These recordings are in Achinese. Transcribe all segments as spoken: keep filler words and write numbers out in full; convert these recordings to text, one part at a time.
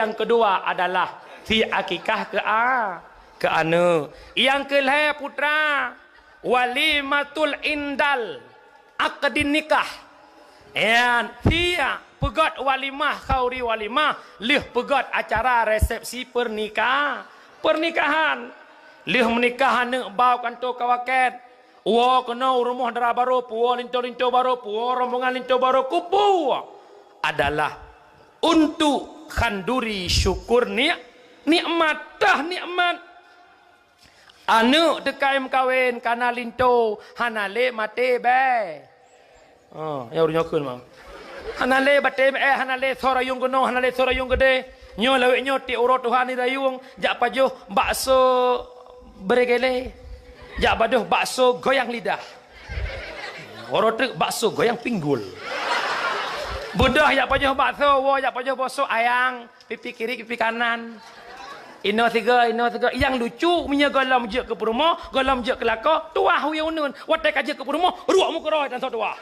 Nyang keudua adalah si akikah keu a-, keu aneuk. Nyang keulhèe putra, walimatul indal akdin nikah. Nyan, si peugöt walimah, khauri walimah, lheueh peugöt acara resepsi pernika-, pernikahan. Lheueh meunikah aneuk ba u kantô ka wakét. Woe keunoe u rumoh dara barô, puwoe linto-linto barô, puwoe rombongan linto barô, keupeue? Adalah untuk khanduri syukur ni-, nikmat, tah nikmat. Aneuk teuka meukawen, kana linto, hana lé maté bèe. Oh, ya ureueng nyoe kheun, Bang. Hana lé batém, eh, hana lé soe rayueng keunoe, hana lé soe rayueng keudéh. Nyoe lawét nyoe tiep uroe tuha ni rayueng, jak pajoh bakso beregele. Jak pajoh bakso goyang lidah. Uroe treuk bakso goyang pinggul. Beudôh jak pajoh bakso, woe jak pajoh bakso ayang. Pipi kiri, pipi kanan. Inoe sigoe, inoe sigoe. Nyang lucu, meunyoe gohlom jeuet keu peurumoh, gohlom jeuet keu lakoe, tuah uyueng uneuen. Watèe ka jeuet keu peurumoh, ruek meukeurôi tan soe tuah.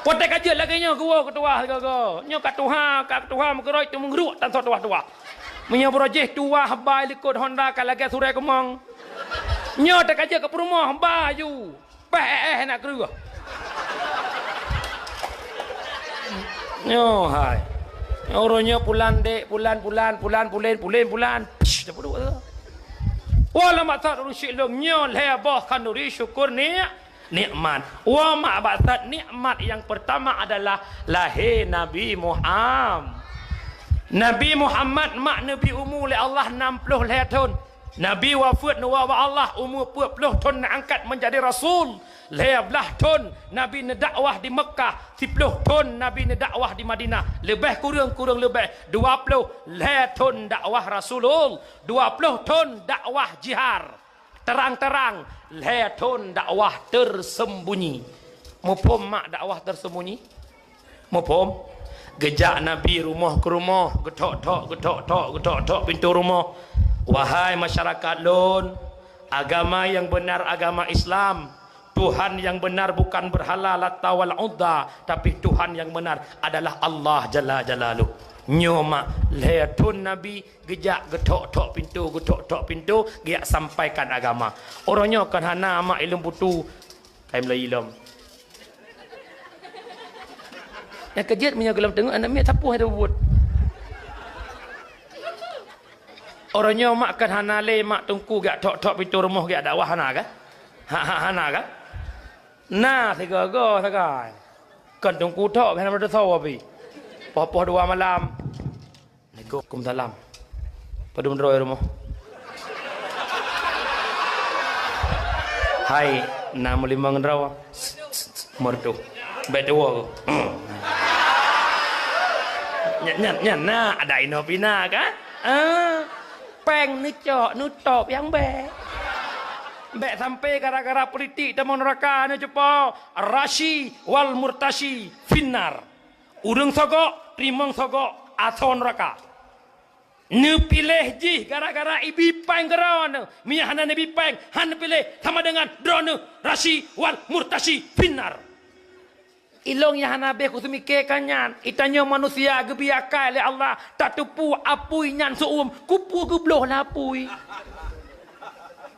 Watèe ka jeuet lagèe nyoe, geuwoe keu tuah sigoe-goe. Nyoe ka tuha, ka tuha meukeurôi, teumeuruek tan soe tuah-tuah. Meunyoe beurojih tuah bai likot honda ka lagèe surée keumong. Nyoe teuka jeuet keu peurumoh, ba aju. Péh, eh, eh, nak keureuh. Nyoe hai. Uroe nyoe pulan dek, pulan, pulan, pulan, pulen, pulen, pulan. Psh, dah puduk tu. Wah, lam maksud ureueng syik lôn nyoe lhèe boh khanduri syukur ni-, nikmat. Wah, mak baksat nikmat yang pertama adalah lahé Nabi Muhammad. Nabi Muhammad mak neubri umu lé Allah nam ploh lhèe thon. Nabi wafeuet neuwoe bak Allah, umu peuet ploh thon neuangkat meujadi rasul. Lhèe blaih thon Nabi neudakwah di Meukah, siploh thon Nabi neudakwah di Madinah. Leubeh kureueng, kureueng leubeh dua ploh lhèe thon dakwah Rasulul, dua ploh thon dakwah jihar. Terang-terang, lhèe thon dakwah tersembunyi. Muphom mak dakwah tersembunyi? Muphom? Geujak Nabi rumoh keu rumoh, geuthok-thok, geuthok-thok, geuthok-thok pintoe rumoh. Wahai masyarakat lôn, agama nyang beunar agama Islam. Tuhan nyang beunar bukan beurhala Lata wal Uzza, tapi Tuhan nyang beunar adalah Allah Jalla Jalaluh. Nyoe mak lhèe thon Nabi geujak geuthok-thok pintoe, geuthok-thok pintoe, geujak sampaikan agama. Uroe nyoe kon hana mak ilôn putu, kai meulayi lom. Nyang keujeuet meunyoe gohlom teungeut aneuk miet sapoh nyang teubuet. Uroe nyoe mak kon hana lé mak teungku geujak thok-thok pintoe rumoh geujak dakwah, hana kan? Ha, ha, hana kan? Na sigoe-goe sagai. Kon teungku thok, hana meudeusa pih. Poh-poh dua malam. Assalamualaikum. Waalaikumsalam. Padum droe rumoh? Hai, na meulimong droe. Merdu. Bèk tuwo. Nyan, nyan, nyan na ada inoe pih na kan? Ah. Péng neucok, neutôp nyang bèk. Bèk sampai gara-gara politik tamong neuraka neucupo. Rashi wal murtashi finnar. Ureueng sogok, teurimong sogok, asoe neuraka. Neupiléh jih gara-gara ibi péng keudroe neuh. Meunyo hana neubi péng, han neupiléh sama dengan droeneuh rashi wal murtashi finnar. Ilôn nyang hana abéh kuseumike ka nyan. Itanyoe manusia geubi akai lé Allah, tateupeue apui nyan seu-uem, keupeue geubloh lé apui.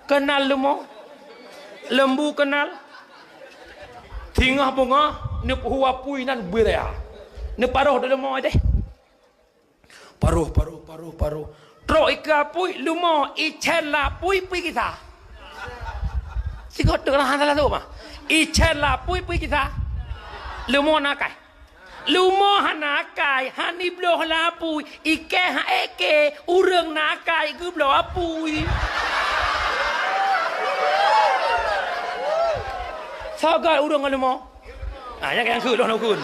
Keunal leumo? Leumbu keunal? Singoh beungoh neupeuhu apui nan beurea. Neuparoh di leumo deh. Paroh, paroh, paroh, paroh. Trok ikeue apui, leumo, icén lapui pui gisa. Sigoe teuk lah hana lalu mah. Icén lapui pui gisa. Leumo na akai. Leumo hana akai, han ibloh lapui, ikée ha ék kée, ureueng na akai geubloh apui. Sagai ureueng ngon leumo. Ah, nyang, nyang kheun, lôn kheun.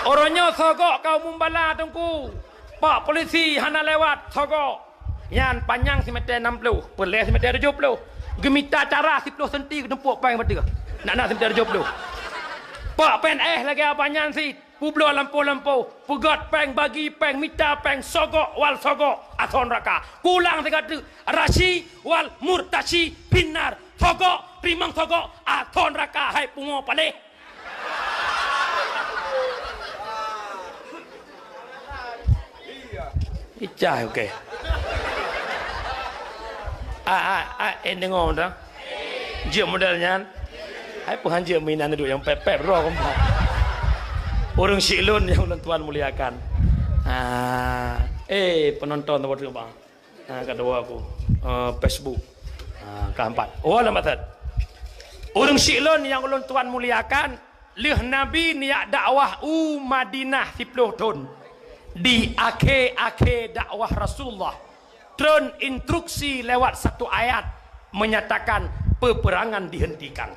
Uroe nyoe sogok ka umum bala teungku. Pak polisi hana lewat sogok. Nyan panyang simeter nam ploh, peulée simeter tujoh ploh. Geumita cara siploh senti geutumpok péng bateuh. Nak na simeter tujoh ploh. Pak P N S lagée abah nyan sit, peubloe lampôh-lampôh, peugöt péng, bagi péng, mita péng, sogok wal sogok, asoe neuraka. Kulang sigoe teuk, rashi wal murtashi finnar. Sogok, teurimong sogok, asoe neuraka hai pungo paléh. Cah, okey. Ah, ah, ah, eh, deungoe dah. Jeuet model nyan. Hai, peue han jeuet meuinan duek nyang pép-pép roh keumpat. Ureueng syiek lôn nyang ulôn tuan muliakan. Ah, eh, penonton teuh bang. Ah, ka dua aku. Ah, Facebook. Ah, ka empat. Oh, lambat that. Ureueng syiek lôn nyang ulôn tuan muliakan, lheueh Nabi neujak dakwah u Madinah siplôh thon. Di akhé-akhé dakwah Rasulullah, treun instruksi lewat satu ayat menyatakan peperangan dihentikan.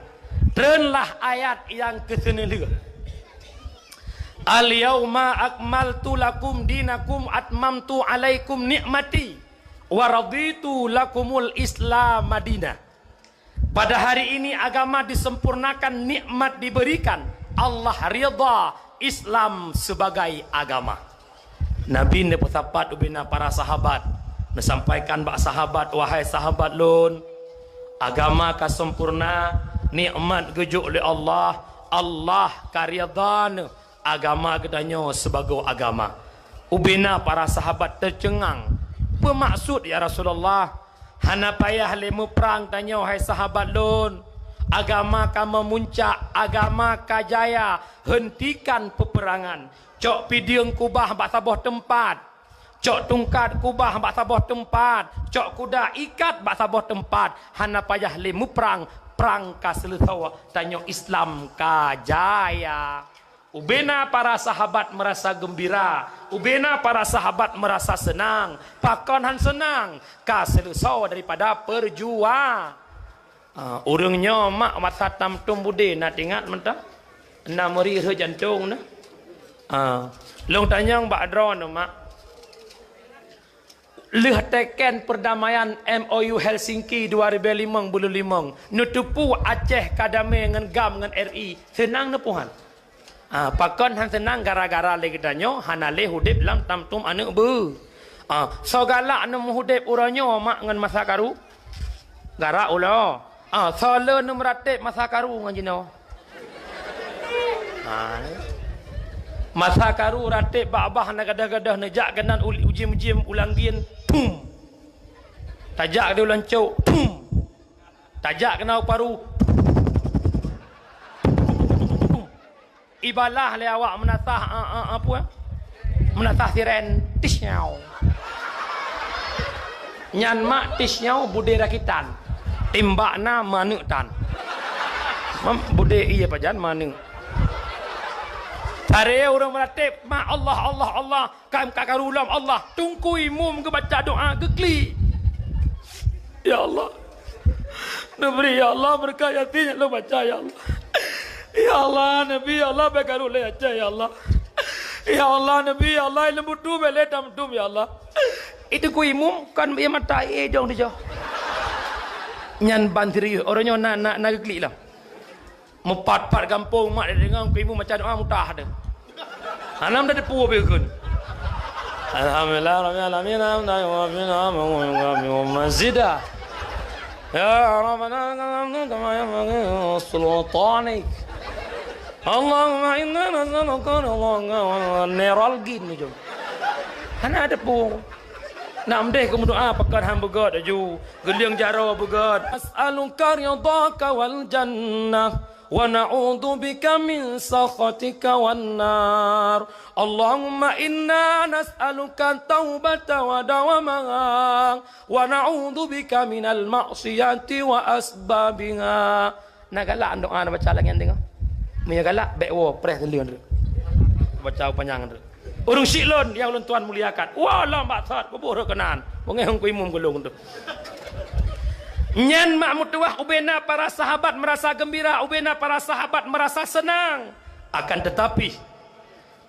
Treunlah ayat nyang keuseuneulheueh. "Al-yauma akmaltu lakum dinakum atmamtu alaikum ni'mati wa raditu lakumul Islam madina." Pada hari ini agama disempurnakan, nikmat diberikan, Allah ridha Islam sebagai agama. Nabi neupeusapat ubena para sahabat, neusampaikan bak sahabat, "Wahai sahabat lôn, agama ka sempurna, nikmat geujok lé Allah, Allah ka ridha neuh agama geutanyoe sibagoe agama." Ubena para sahabat teuceungang, "Peue maksud, ya Rasulullah? Hana payah lé meuprang tanyoe, hai sahabat lôn. Agama ka meumuncak, agama ka jaya. Hentikan peperangan. Cok pideung kubah bak saboh teumpat. Cok tungkat kubah bak saboh teumpat. Cok kuda ikat bak saboh teumpat. Hana payah lé meuprang, prang ka seuleusoe, tanyoe Islam ka jaya." Ubena para sahabat meurasa geumbira, ubena para sahabat meurasa seunang. Pakon han seunang? Ka seuleusoe daripada peurjuang. Ah, ureueng nyoe mak masa tam-tum budé na teuingat mantong? Na meuri rhot jantong na? Ah, lôn tanyong bak droeneuh mak. Lheueh teken perdamaian M O U Helsinki dua ribu limong buleuen limong, neuteupeue Aceh ka damé ngon GAM ngon R I, seunang neupeuhan? Ah, pakon han seunang? Gara-gara lé geutanyoe hana lé udép lam tam-tum aneuk beu. Ah, soe galak neumeuudép uroe nyoe mak ngon masa karu? Gara ulôn. Ah, soe le neumeuratéb masa karu ngon jinoe? Ah, masa karu ratéb bak babah na gadôh-gadôh neujak keunan u-, ujiem-ujiem u Langgien, pum. Tajak di Uloncok, pum. Tajak keunan u Paru, pum. Ibalah lé awak meunasah, a, a, a, peue? Meunasah siren, tisnyau. Nyan mak tisnyau budé rakitan. Timbak na maneuk tan. Mam, budé ié pajan maneuk. Tare ureueng meuratéb, mak Allah, Allah, Allah. Kan ka karu lom Allah, Teungku Imum geubaca doa geuklik. Ya Allah. Neubri, ya Allah, beureukat Yasin nyang lôn baca, ya Allah. Ya Allah, Nabi, ya Allah, bèk karu lé Aceh, ya Allah. Ya Allah, Nabi, ya Allah, ileuem butu bèk lé tam-tum, ya Allah. Teungku Imum kon ié mata ié jong dijôh. Nyan ban serius, uroe nyoe na, na, na geuklik lom. Meupat-pat gampông mak deungon Teungku Imum baca doa mutah deh. Hana meuteupeu beukun. Alhamdulillah rabbil alamin, hamdan yuwafi ni'amahu wa yukafi mazidah. Ya Rabbana lakal hamdu kama yanbaghi li sultanik. Allahumma inna nas'aluka ridhaka wa neuralgin ujong. Hana teupeu. Nak mdeh keu meudoa pakon han beugöt laju. Geulieng jaroe beugöt. As'aluka ridhaka wal jannah. Wa na'udzubika min sakhatika wan nar. Allahumma inna nas'aluka taubata wa dawamaha. Wa na'udzubika minal ma'siyati wa asbabiha. Na galak doa na baca lagèe nyan deungö. Meunyo galak, bèk woe, preh sendiri. Baca panyang tu. Ureueng syiek lôn nyang lôn tuan muliakan. Wah, lom bak that, kuboh rot keunan. Beungèh Teungku Imum keu lôn tu. Nyan mak meutuwah ubena para sahabat meurasa geumbira, ubena para sahabat meurasa seunang. Akan teutapi,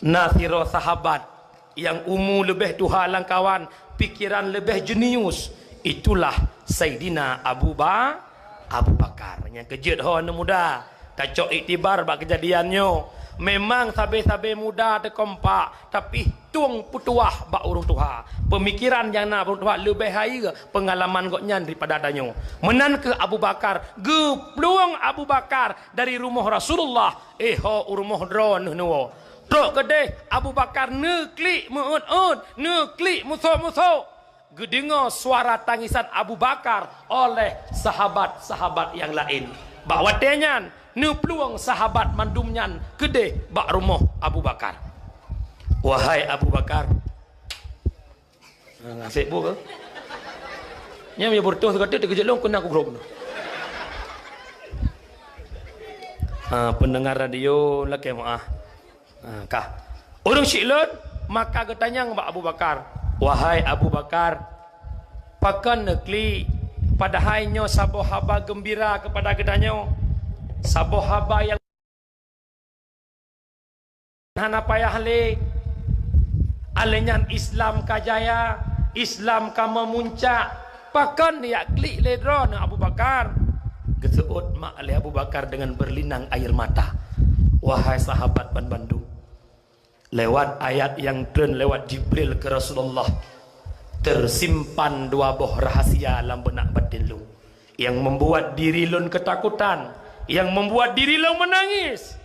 na sidroe sahabat nyang umu leubeh tuha lamkawan, pikeran leubeh jenius, itulah Saidina Abu Ba-, Abu Bakar. Nyang keu jeuet ho aneuk muda, tacok iktibar bak keujadian nyoe. Memang sabe-sabe muda teukompak, tapi tueng peutuwah bak ureueng tuha. Peumikeran nyang na bak ureueng tuha leubeh hayeue peungalaman gobnyan daripada tanyoe. Meunan kheueh Abu Bakar, geuplueng Abu Bakar dari rumoh Rasulullah, eh ho u rumoh droeneuh neuwoe. Trok keudeh Abu Bakar neuklik meuôt-ôt, neuklik musoh-musoh. Geudeungoe suara tangisan Abu Bakar oleh sahabat-sahabat nyang laén. Bak watée nyan, neuplueng sahabat mandum nyan keudeh bak rumoh Abu Bakar. "Wahai Abu Bakar," Ngasek bu ke? Nyang meunyoe beureutoh sigoe teuk, teukeujot lôn keunan kugrob. Ah, peundengar radio lakée meuáh. Ah, kah. Ureuëng syiek lôn, maka geutanyong bak Abu Bakar, "Wahai Abu Bakar, pakon neuklik, padahai nyoe saboh haba geumbira keupada geutanyoe, saboh haba nyang hana payah lé. Alèh nyan Islam ka jaya, Islam ka meumuncak. Pakon neujak klik lé droeneuh Abu Bakar?" Geuseuôt mak lé Abu Bakar deungon beulinang air mata, "Wahai sahabat ban bandum, lewat ayat nyang treun lewat Jibril keu Rasulullah, teusimpan dua boh rahasia lam beunak batin lôn, nyang membuat diri lôn keutakutan, nyang membuat diri lôn meunangis."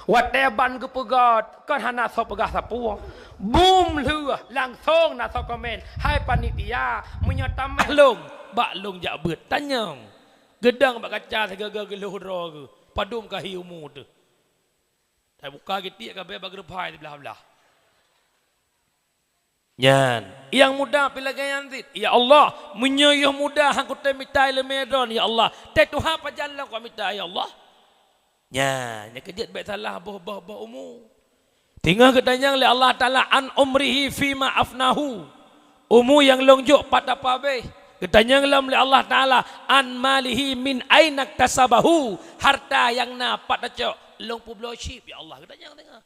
Watée ban geupeugét, kon hana soe peugah sapeue. Bum lheueh, langsong na soe komen, "Hai panitia, meunyoe tamah lôn, bak lôn jak beuet." Tanyong. Geudong bak kaca sigaga geulhôh droe geuh, padum ka hi umu teuh. Tabuka geutik ka bèe bak geureupai siblah-blah. Nyan, nyang muda pih lagée nyan cit. "Ya Allah, meunyoe yoh muda han kutem mita iéleumé droe, ya Allah, tée tuha pajan lom kuat mita, ya Allah." Nyan, nyang keujeuet bék salah boh-boh boh umu. Teungoh geutanyong lé Allah Taala, "An umrihi fima afnahu." Umu nyang lôn jok pat tapa abéh. Geutanyong lom lé Allah Taala, "An malihi min aina iktasabahu." Harta nyang na pat tacok lôn peubloe chip, ya Allah, geutanyong teungoh.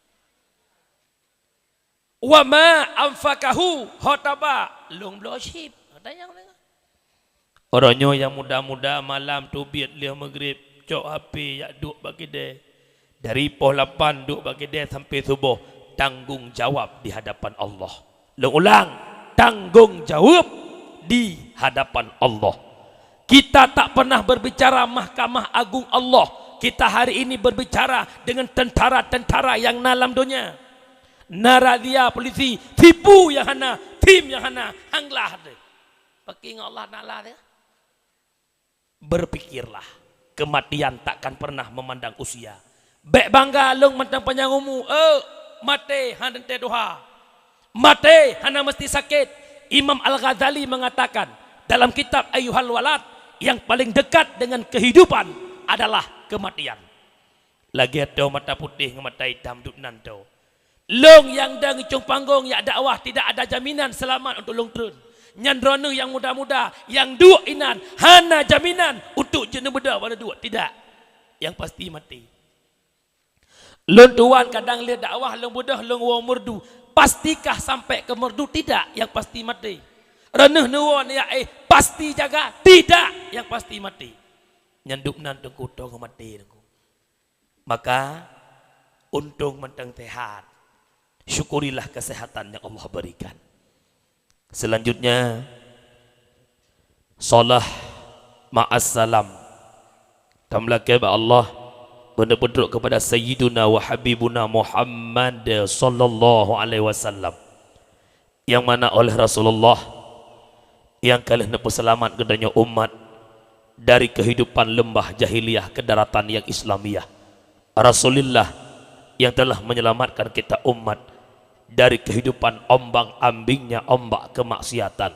"Wa ma anfaqahu," ho taba lôn bloe chip. Ada nyang deungoe. Uroe nyoe nyang muda-muda malam teubiet lheueh meugrib, cok H P jak duek bak kidée. Dari poh lapan duek bak kidée sampai suboh, tanggong jawab di hadapan Allah. Lôn ulang, tanggong jawab di hadapan Allah. Kita tak pernah berbicara Mahkamah Agung Allah. Kita hari ini berbicara dengan tentara-tentara yang na lam donya. Na razia polisi, tipu nyang hana, tim nyang hana, han glah deh. Peuki ngon Allah Taala dia. Berpikirlah, kematian takkan pernah memandang usia. Bék bangga lôn mantong panyang umu, eh, maté hana teuntée tuha. Maté hana meusti sakét. Imam Al-Ghazali mengatakan dalam kitab Ayyuhal Walad, yang paling dekat dengan kehidupan adalah kematian. Lagée toh mata putéh ngon mata itam dub nan toh. Lôn nyang dang icong panggong jak dakwah tidak ada jaminan selamat untuk lôn treun. Nyan droeneuh nyang muda-muda, nyang duek inan, hana jaminan untuk jeuet neubeudoh bak neuduek, tidak. Yang pasti maté. Lôn tuan kadang lheueh dakwah lôn beudoh lôn woe meurdu, pastikah sampai keu meurdu? Tidak, yang pasti maté. Droeneuh neuwoe neujak éh, pasti jaga? Tidak, yang pasti maté. Nyan dub nan teungku toh ngon maté teungku. Maka, untông mantong sehat. Syukurilah kesehatan yang Allah berikan. Selanjutnya, salah ma'as salam. Tameulakée bak Allah, beuneupeudrok kepada Sayyiduna wa Habibuna Muhammad sallallahu alaihi wasallam. Nyang mana oleh Rasulullah nyang ka lheueh neupeuseulamat geutanyoe umat dari kehidupan leumbah jahiliyah ke daratan yang Islamiyah. Rasulullah yang telah menyelamatkan kita umat dari kehidupan ombang-ambingnya ombak kemaksiatan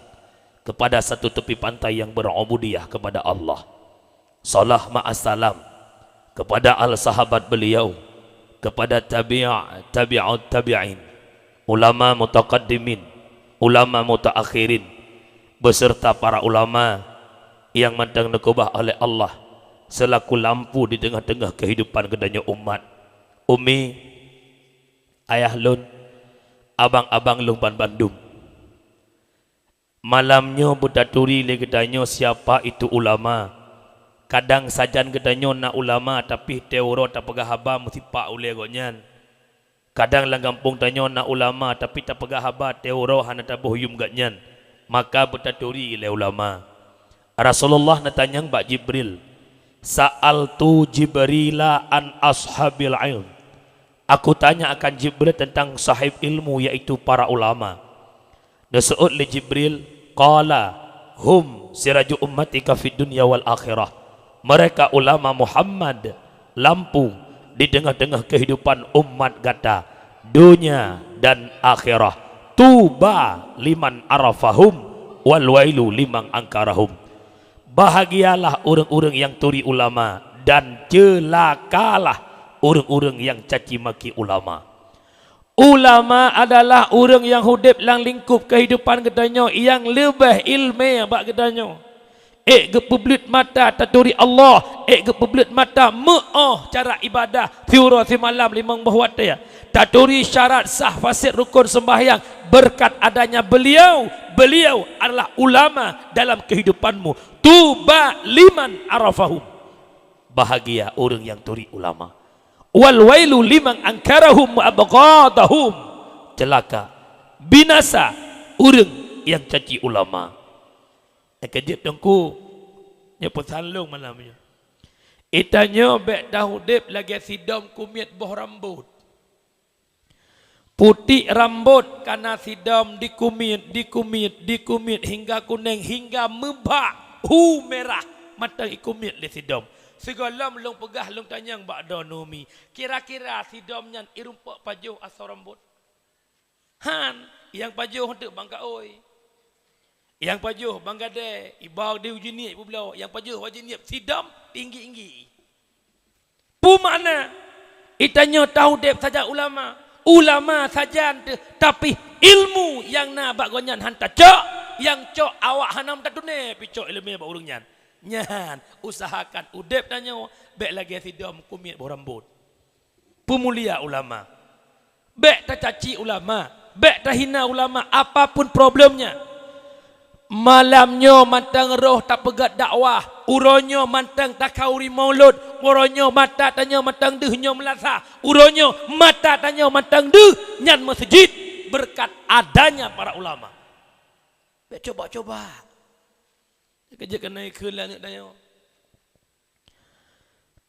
kepada satu tepi pantai yang berubudiyah kepada Allah. Salah ma'as salam kepada al sahabat beliau, kepada tabi'a, tabi'ut tabi'in, ulama mutaqaddimin, ulama mutaakhirin, beserta para ulama nyang mantong neukeubah oleh Allah selaku lampu di teungoh-teungoh kehidupan geutanyoe umat. Umi, ayah lôn, abang-abang lôn ban bandum. Malam nyoe beutaturi lé geutanyoe siapa itu ulama. Kadang sajan geutanyoe na ulama, tapi teuh uroe tapeugah haba meusipak ulée gobnyan. Kadang lam gampông tanyoe na ulama, tapi tapeugah haba teuh uroe hana taboh yuem gobnyan. Maka beutaturi lé ulama. Rasulullah neutanyong bak Jibril, "Sa'altu Jibrila an ashabil ilm." Aku tanya akan Jibril tentang sahib ilmu, yaitu para ulama. Neuseuôt lé Jibril, qala, "Hum siraju ummatika fid dunya wal akhirah." Mereka ulama Muhammad, lampu di tengah-tengah kehidupan umat gata, dunia dan akhirah. Tuba liman arafahum, wal wailu liman angkarahum. Bahagialah ureuëng-ureuëng nyang turi ulama, dan ceulakalah ureuëng-ureuëng nyang caci maki ulama. Ulama adalah ureuëng nyang udeb lam lingkup kehidupan geutanyoe nyang leubeh iéleumé bak geutanyoe. Ék geupeubleuet mata taturi Allah, ék geupeubleuet mata meu'oh cara ibadah siuroe simalam limong boh watée. Taturi syarat sah fasid rukon seumbahyang. Berkat adanya beliau, beliau adalah ulama dalam kehidupanmu. Tuba liman arafahum. Bahagia ureuëng nyang turi ulama. Wal wailu liman angkarahum wa abghadahum. Celaka, binasa ureuëng nyang caci ulama. Nyang keujeuet teungku, nyoe peusan lôn malam nyoe. Geutanyoe bék taudeb lagée sidom kumiet boh rambot. Putik rambot kana sidom dikumiet, dikumiet, dikumiet hingga kuneng, hingga meubak, hu meurah, mantong ikumiet lé sidom. Sigohlom lôn peugah lôn tanyong bak droeneuh mi, kira-kira sidom nyan irumpok pajoh asoe rambot? Han, nyang pajoh teuk bang kaôi. Nyang pajoh bang gadée, iba di uji niet peubloe, nyang pajoh wajéb niet sidom tinggi-tinggi. Peue makna? Geutanyoe taudeb sajan ulama, ulama sajan teuh, tapi ilmu nyang na bak gobnyan han tacok, nyang cok awak hana meutateuné pih cok iéleumé bak ureuëng nyan. Nyan, usahakan udeb tanyoe bék lagée sidom kumiet boh rambot. Peumulia ulama. Bék tacaci ulama, bék tahina ulama, apapun problemnya. Malam nyoe mantong roh tapeugét dakwah, uroe nyoe mantong takhauri maulud, uroe nyoe mata tanyoe mantong deuh nyoe meulasah, uroe nyoe mata tanyoe mantong deuh nyan meuseujid berkat adanya para ulama. Bék coba-coba. Keujeuet keunoe kheun lé aneuk tanyoe.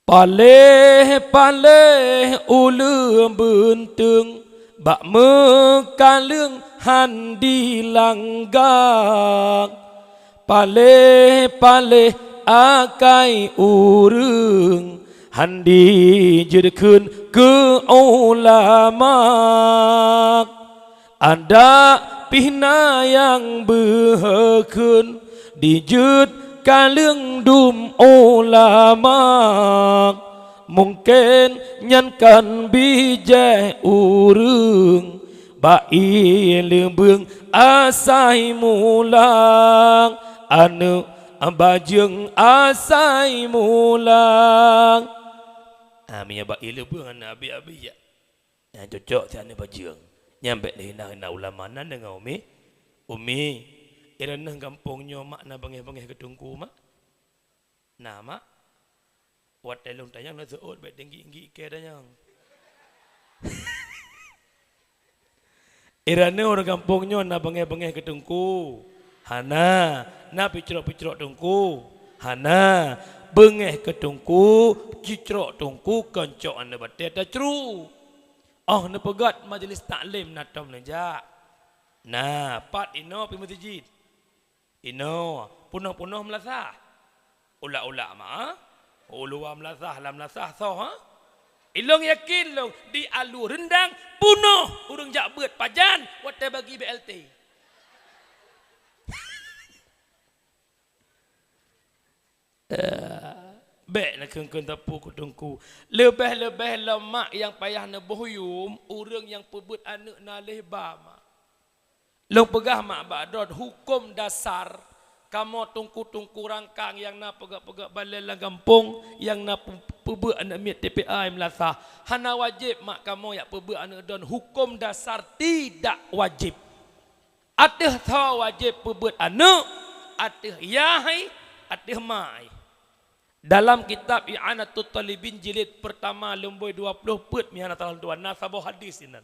Paléh-paléh uleueng beunteung bak meukaleueng han dilangga. Paléh-paléh akai ureuëng han dijeuet kheun keu ulama. Adak pih na nyang beuheukheun dijeuet kaleueng dum ulama. Mungken nyan kan bijéh ureuëng bak ié leubeueng asai mulang, aneuk bajeueng asai mulang. Ah, meunyoe bak ié leubeueng aneuk abi-abi jak. Nyang cocok si aneuk bajeueng. Nyan bék neuhina-hina ulama nan deungoe, Umi. Umi, i droeneuh gampông nyoe mak na beungéh-beungéh keu teungku, mak? Na, mak? Watée lôn tanyong na seuôt bék tinggi-tinggi keu tanyong. I droeneuh ureuëng gampông nyoe na beungéh-beungéh keu teungku? Hana. Na picrok-picrok teungku? Hana. Beungéh keu teungku, cicrok teungku kon cok aneuk batée tacru. Óh neupeugét majlis taklim na tom neujak. Na, pat inoe pih meuseujid. Inoe, peunoh-peunoh meulasah. Ulak-ulak ma, uluwa meulasah, lam meulasah soh, ha? Ilong yakin lôn, di Alu Reundang, peunoh ureuëng jak beuet pajan, watée bagi B L T. Eh, bék na kheun-kheun teupeu keu teungku. Leubeh-leubeh lom mak nyang payah neuboh yum, ureuëng nyang peubeuet aneuk na lheueh ba mak. Lôn peugah mak bak droe, huköm dasar kamoe teungku-teungku rangkang nyang na peugét-peugét balée lam gampông, nyang na pe-, peubeuet aneuk miet T P A meulasah, hana wajéb mak kamoe jak peubeuet aneuk droen, huköm dasar tidak wajéb. Ateueh tho wajéb peubeuet aneuk, ateueh yah hai, ateueh ma hai. Dalam kitab I'anatut Talibin jilid pertama lumbôi dua ploh peuet, meuhana salah tuan, na saboh hadis inan.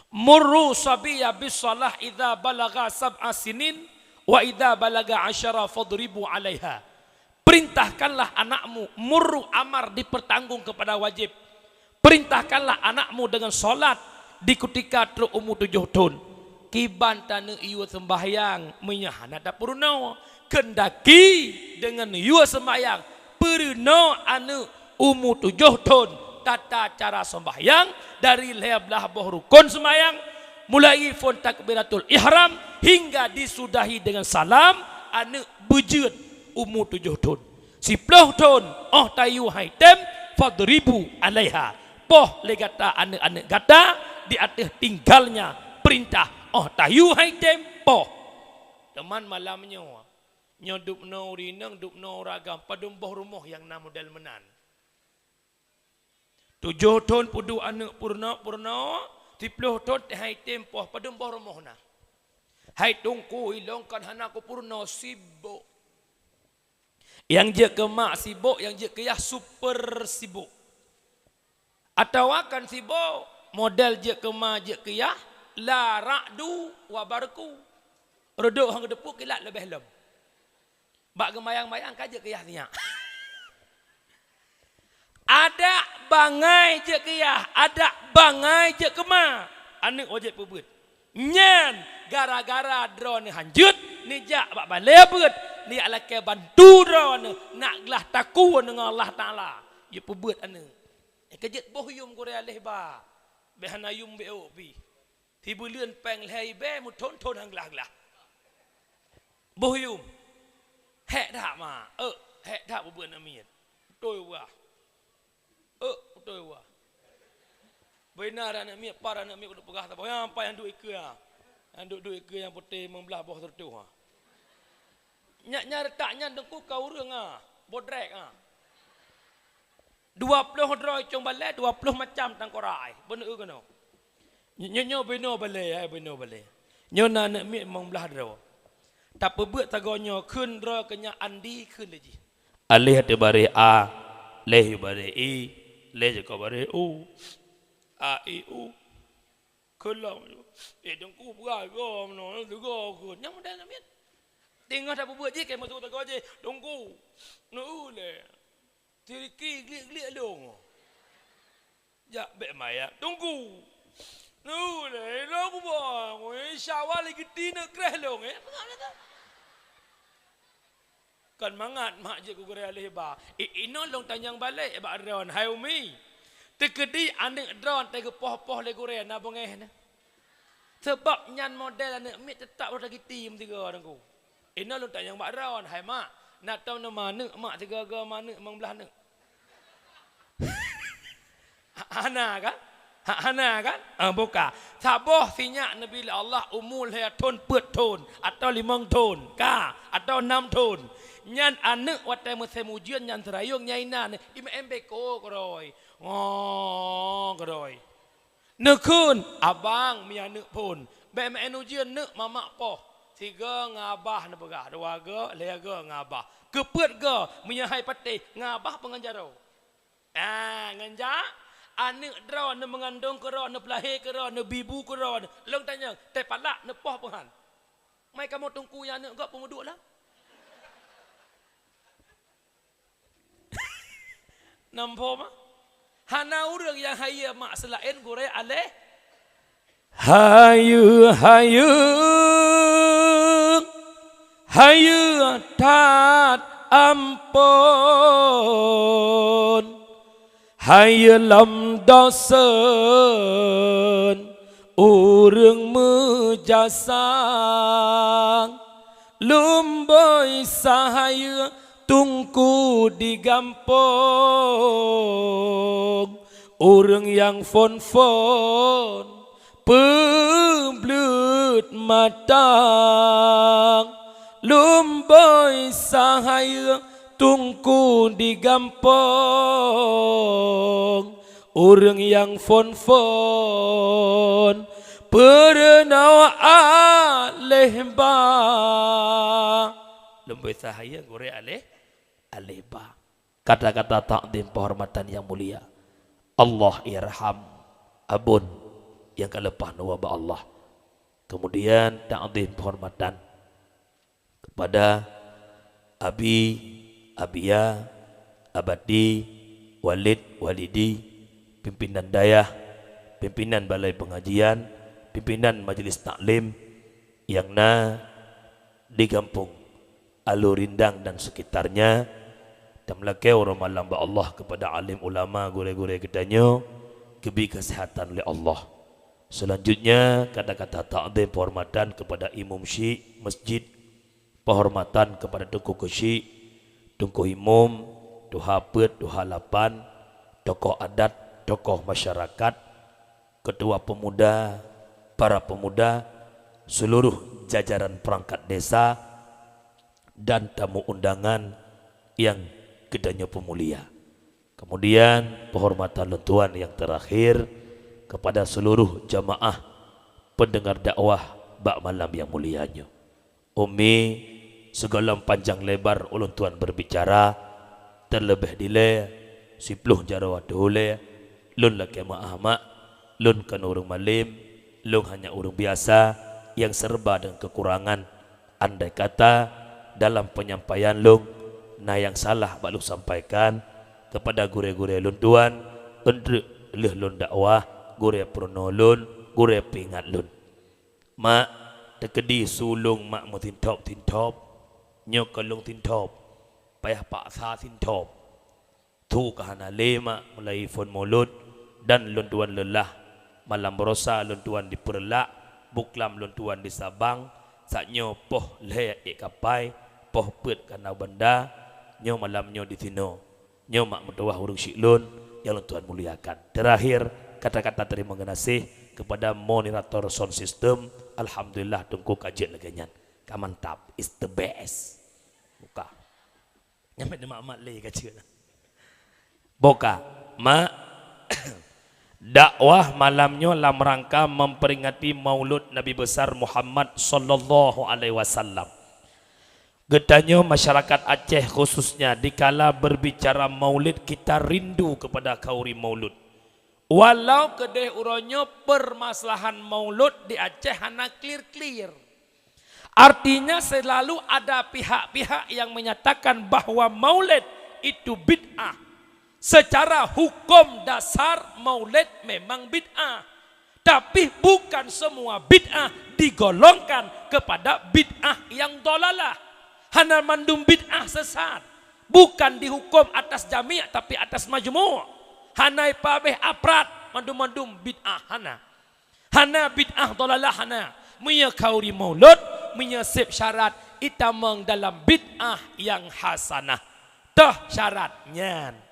"Muru sabiyya bis shalah idza balagha sab'a sinin, wa idza balagha asyara fadribu 'alaiha." Perintahkanlah anakmu, muru amar dipertanggung kepada wajib. Perintahkanlah anakmu dengan salat di kutika trok umu tujoh thon. Kiban taneuk yue seumbahyang meunyoe hana tapeurunoe. Keundaki deungon yue seumbahyang, peurunoe aneuk umu tujoh thon tata cara seumbahyang dari lhèe blaih boh rukon seumbahyang, mulai phon takbiratul ihram hingga disudahi dengan salam, aneuk beujeuet umu tujoh thon. Siploh thon, óh tayue hai tem, fadribu alaiha. Poh lé gata aneuk-aneuk gata di ateueh tinggalnya perintah, óh tayue hai tem, poh. Teuma malam nyoe, nyoe dubnoe ureueng inong, dubnoe ureueng agam, padum boh rumoh nyang na model meunan. Tujoh thon peuduek aneuk peurunoe-peurunoe, siploh thon teuhai tem poh, padum boh rumoh na. Hai teungku, ilôn kan hana kupeurunoe, sibok. Nyang jeuet keu mak sibok, nyang jeuet keu yah super sibok. Atawa kan sibok, model jeuet keu ma, jeuet keu yah, la ra'du wa barqu. Reudôk hana geuteupeue, kilat leubeh lom. Bak geumayang-mayang ka jeuet keu yah sinyak. Adak bangai jeuet keu yah, adak bangai jeuet keu ma, aneuk wajéb peubeuet. Nyan gara-gara droeneuh hanjeuet, neujak bak balée beuet, neujak lakée bantu droeneuh, nak glah takue ngon Allah Taala. Jeuet peubeuet aneuk. Ka jeuet boh yum gurée aléh ba. Bék hana yum bék ôk pih. Sibuleuen péng lhée ribée meuthon-thon han glah-glah. Boh yum. Hék that ma. Ék, hék that peubeuet aneuk miet. Beutôi wah. Ék, beutôi wah. Beuna aneuk miet, par aneuk miet keuneuk peugah saboh. Nyang pai han duek ikeue. Han duek-duek ikeue nyang putéh limong blaih boh sireutoh ha. Nyak nyan reutak nyan teungku ka ureueng ah. Bodrek ah. Dua ploh droe cong balée, dua ploh macam tangkorai. Beuneu keunoe. Nyo-, nyo-, nyoe binoe balée, hai binoe balée. Nyoe na aneuk miet limong blaih droe. Tapeubeuet sagoe nyoe kheun droe keu nyak Andi kheun lé jih. Aléh ateueh baréh A, lhée bareh I, lhée jikoh bareh U. A, I, U. Kheun lom. Eh, teungku peugah goe meunoe, teugoe kheun. Nyang model nyan miet. Teungoh tapeubeuet jih, keu meusu teugoe jih. Teungku. Neu lé. Tiriki glik-glik lôn. Jak bék maya. Teungku. Neu lé, lôn kuba. Insya Allah lagi ti neuk kreh lôn, eh. Peugah lagée tu. Kon mangat mak jeuet keu gurée aléh ba. I-, inoe lôn tanyong balek bak droen, hai umi. Teukeudi aneuk droen tageupoh-poh lé gurée na beungéh na. Sabab nyan model aneuk miet teutap roh dagiti meusigoe teungku. Inoe lôn tanyong bak droen, hai mak, na tom na ma aneuk mak sigoe-goe ma aneuk limong blaih aneuk? Ha-, hana kan? Ha-, hana kan? Ah, buka. Saboh sinyak neubi lé Allah umu lhée thon peuet thon, atawa limong thon, ka, atawa nam thon. Nyan aneuk watée musém ujeuen nyan seurayong nyan inan, imeu'en béko keudroe. Ngo keudroe. Neukheun, abang, mi aneuk phon. Bék meu'en ujeuen neuk mamak poh. Sigoe ngon abah neupeugah, dua goe, lhée goe ngon abah. Keupeuet goe, meunyoe hai patéh, ngon abah peue ngon jaroe. Ah, ngon jak, aneuk droe neumeungandong keudroe, neupeulahé keudroe, neubi bu keudroe, lôn tanyong, teuh palak neupoh peue han? Mai kamoe teungku nyang aneuk gob peue meuduek lom? Nam phom ah? Hana ureuëng nyang hayeue mak seulaén gurée aléh. Hayeue, hayeue, hayeue that amphon, hayeue lom dosen ureuëng meujasa. Lumboi sahayeue teungku di gampông, ureuëng nyang phon-phon peubleuet mata. Lumboi sahayeue teungku di gampông, ureuëng nyang phon-phon peurunoe aléh ba. Lumboi sahayeue gurée aléh, aléh ba. Kata-kata takzim penghormatan yang mulia. Allah yarham abon nyang ka leupah neuwoe bak Allah. Kemudian takzim penghormatan kepada abi, abia, abati, walid, walidi, pimpinan dayah, pimpinan balai pengajian, pimpinan majelis taklim nyang na di gampông Alue Rindang dan sekitarnya, tameulakée uroe malam bak Allah kepada alim ulama gurée-gurée geutanyoe, geubri keuseuhatan lé Allah. Selanjutnya, kata-kata takzim penghormatan kepada imum syik masjid, penghormatan kepada teungku keuchik, teungku imum, tuha peuet, tuha lapan, tokoh adat, tokoh masyarakat, ketua pemuda, para pemuda, seluruh jajaran perangkat desa, dan tamu undangan nyang geutanyoe peumulia. Kemudian, penghormatan lôn tuan nyang terakhir kepada seluruh jamaah pendengar dakwah bak malam nyang mulia nyoe. Umi, sigohlom panjang lebar ulôn tuan berbicara, terlebih dilée siploh jaroe watée ulée, lôn lakée meu'ah mak, lôn kon ureuëng malem, lôn hanya ureuëng biasa nyang serba deungon kekurangan. Andai kata dalam penyampaian lôn na nyang salah bak lôn sampaikan kepada gurée-gurée lôn tuan, eunteuk lheueh lôn dakwah, gurée peurunoe lôn, gurée peuingat lôn. Mak, teukeudi su lôn mak meusintop-sintop, nyoe kon lôn sintop, payah paksa sintop. Su ka hana lé mak mulai phon mulod, dan lôn tuan leulah. Malam barosa lôn tuan di Peureulak, buklam lôn tuan di Sabang, saat nyoe poh lhée ék kapai, poh peuet ka na banda, nyoe malam nyoe di sinoe. Nyoe mak meutuwah ureuëng syik lôn nyang lôn tuan muliakan. Terakhir, kata-kata terima geunaséh kepada moderator sound system. Alhamdulillah, teungku ka jeuet lagée nyan. Ka mantap, is the best. Buka. Nyampe di mak-mak lé ka jeuet. Boka, mak. Dakwah malam nyoe lam rangka memperingati Maulud Nabi Besar Muhammad sallallahu alaihi wasallam. Geutanyoe masyarakat Aceh khususnya, dikala berbicara Maulid, kita rindu kepada khauri Maulud. Walau keudeh uroe nyoe permasalahan Maulud di Aceh hana clear-clear. Artinya, selalu ada pihak-pihak yang menyatakan bahwa Maulid itu bid'ah. Secara hukum dasar, Maulid memang bid'ah. Tapi bukan semua bid'ah digolongkan kepada bid'ah yang dhalalah. Hana mandum bid'ah sesat. Bukan dihukum atas jami', tapi atas majmu'. Hana ipabeh aprat mandum-mandum bid'ah, hana. Hana bid'ah dhalalah, hana. Meunyoe khauri Maulud, meunyoe seb syarat, itamong dalam bid'ah nyang hasanah. Toh syarat nyan.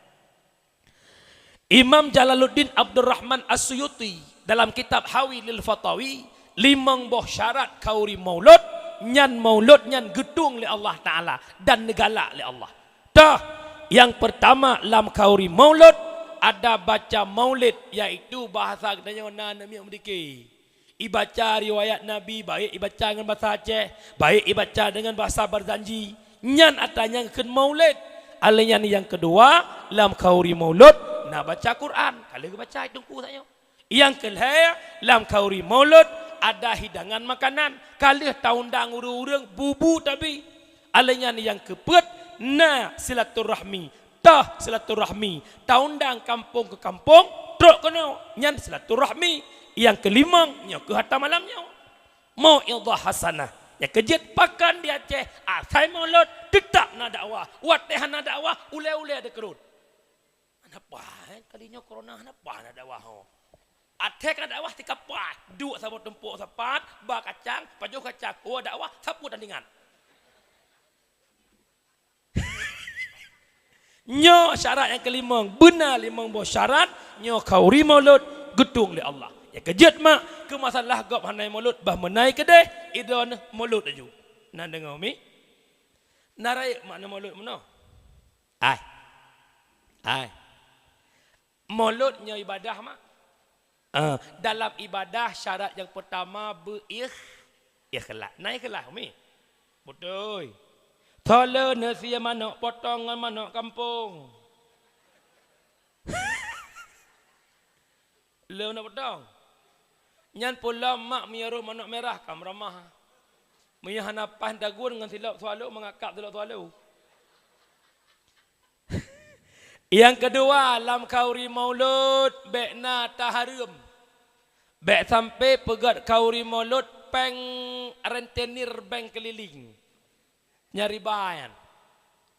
Imam Jalaluddin Abdurrahman As-Suyuti dalam kitab Hawi lil Fatawi, limong boh syarat khauri Maulud, nyan Maulud nyan geutueng lé Allah Taala dan neugalak lé Allah. Toh, nyang peurtama lam khauri Maulud ada baca Maulid, yaitu bahasa geutanyoe na neumiet meudike. Ibaca riwayat Nabi, baik ibaca ngon bahasa Aceh, baik ibaca deungon bahasa Barzanji. Nyan ata nyang kheun Maulid. Alheuh nyan nyang keudua, lam khauri Maulud na baca Quran. Ka lheueh geubaca teungku tanyoe. Nyang keulhée, lam khauri Maulud ada hidangan makanan. Ka lheueh taundang ureuëng-ureuëng bubu tabi. Alheuh nyan nyang keupeuet na silaturahmi. Toh silaturahmi, taundang kampung keu kampung, trok keunoe, nyan silaturahmi. Nyang keulimong, nyoe keuh ata malam nyoe. Mau'izah hasanah. Nyang keujeuet pakon di Aceh, asai Maulud, teutab na dakwah. Watée hana dakwah, ulée-ulée dikeurot. Hana paih, kali nyoe corona hana paih na dakwah ho. Até ka dakwah tika paih, duek saboh tumpok sapat, ba kacang, pajoh kacang, oh dakwah, sapeue tan ingat. Nyoe syarat nyang keulimong, beuna limong boh syarat, nyoe khauri Maulud geutueng lé Allah. Nyang keujeuet mak, keu masalah gob hana maulud, bah meunai keudeh, idon maulud laju. Na deungoe mi? Na rayeuk mak na maulud meunoe? Ai. Ai. Maulud nyoe ibadah mak. Ah, dalam ibadah syarat nyang peurtama beu-ikh-, ikhlas. Na ikhlas, umi? Beutôi. Tho lôn neusie manök potong ngon manök kampung. Lôn manök potong. Nyan peulom mak meunyoe roh manök mirah ka meuramah. Meunyoe hana paih dagun ngon silop swallow, meungakab silop swallow. Nyang keudua, lam khauri maulud bék na tahareuem. Bék sampai peugét khauri maulud péng rentenir bank keliling. Nyan riba nyan.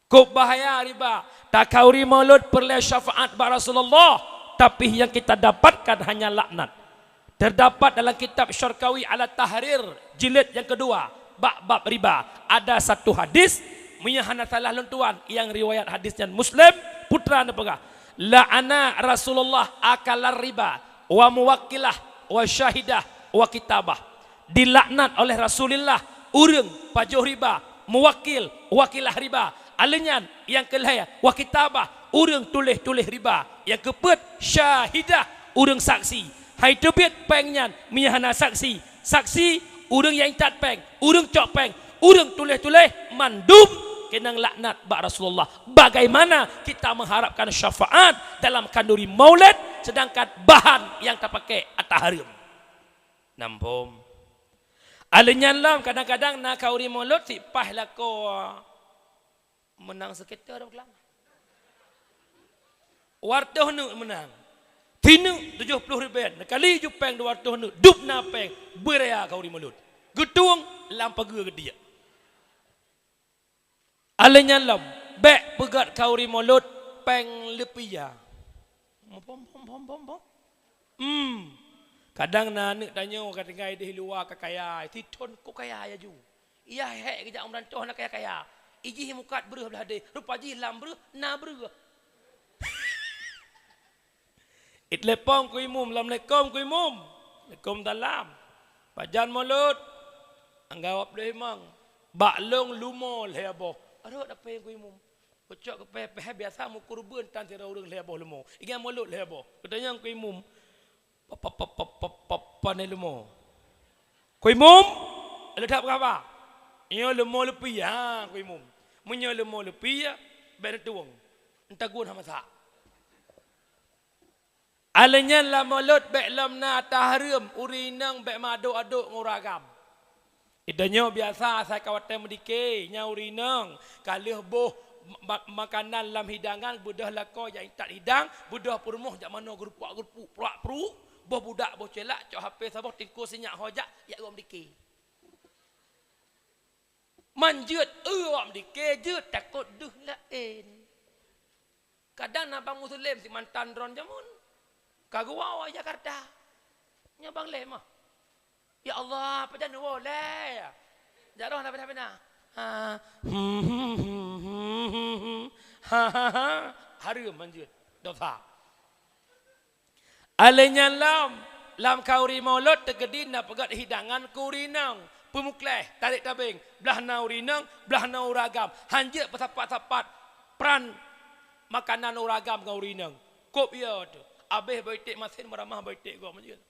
Kok bahaya riba. Takhauri maulud peureulée syafaat bak Rasulullah, tapi yang kita dapatkan hanya laknat. Terdapat dalam kitab Syarqawi Ala Tahrir, jilid yang kedua, bak bab riba, ada satu hadis, meunyoe hana salah lôn tuan, yang riwayat hadis nyan Muslim, putra neupeugah, "La'ana Rasulullah akalar riba, wa muwakkilah, wa syahidah, wa kitabah." Dilaknat oleh Rasulullah ureuëng pajoh riba, muwakil, wakilah riba. Aleuh nyan, nyang keu lhée, wa kitabah, ureuëng tuléh-tuléh riba. Nyang keupeuet, syahidah, ureuëng saksi. Hai teubiet péng nyan, meunyoe hana saksi. Saksi, ureuëng nyang intat péng, ureuëng cok péng, ureuëng tuléh-tuléh, mandum keunong laknat bak Rasulullah. Bagaimana kita mengharapkan syafaat dalam khanduri maulid, sedangkan bahan nyang tapakai ata hareuem? Nampom. Aleuh nyan lom, kadang-kadang na khauri maulud sipaih lakoe meunang seukita dong keulang. Dua reutôh neuk meunang. Sineuk tujoh ploh ribèe, neukali ju péng dua reutôh neuk, dub na péng, beuraya khauri maulud. Geutueng lam pageue geudiek. Aleuh nyan lom, bék peugét khauri maulud péng leupie. Pom, pom, pom, pom, pom. Hmm. Kadang na aneuk tanyoe ka tinggai di luwa ka kaya, sithon kok kaya laju. Ia hék geujak u meurantoh na kaya-kaya. Ijih mukat breuh blah deh, rupa jih lam breuh na breuh. Itelepon keu imum, "Assalamualaikum keu imum." "Waalaikumsalam." "Pajan maulud?" "Anggawab lheuh imang." "Bak lôn leumo lhée boh." "Arok dapée keu imum." Kucok keu peh-peh biasa meukureubeuen tan sidroe ureuëng lhée boh leumo. Ingat maulud lhée boh. Geutanyong keu imum. Pap, pap, pap, pap, pap, pap, pane leumo. Keu imum, le that peugah haba. Nyoe leumo leupie, ha, keu imum. Meunyoe leumo leupie, bék neutueng. Entagun hana masak. Aleuh nyan lam maulud bék lom na ata hareuem, ureuëng inong bék meuadok-adok ngon ureuëng agam. Itanyoe biasa asai ka watée meudike, nyan ureuëng inong, ka lheueh boh ma-, makanan lam hidangan beudôh lakoe jak intat hidang, beudôh peurumoh jak manoe geurupak-geurupak, pruak-pruk, boh budak boh celak cok H P saboh tingkue sinyak ho jak, jak gom dike. Man jeuet eu awak meudike jeuet takot deuh laén. Kadang na bang Muslim si mantan droen jameun. Ka geuwoe Jakarta. Nyoe bang lé mah. Ya Allah, pajan neuwoe lé. Jak roh na pina-pina. Ha. Ha, ha, ha. Hareuem manjeuet. Dosa. Alai nyan lom, lam khauri maulud teukeudi na peugét hidangan keu ureueng inong, peumukleh, tarek tabeng, blaih na ureueng inong, blaih na ureueng agam, hanjeuet peusapat-sapat pran makanan ureueng agam ngon ureueng inong. Kop yo teuh, abéh bak iték masen meuramah bak iték gob manjeuet.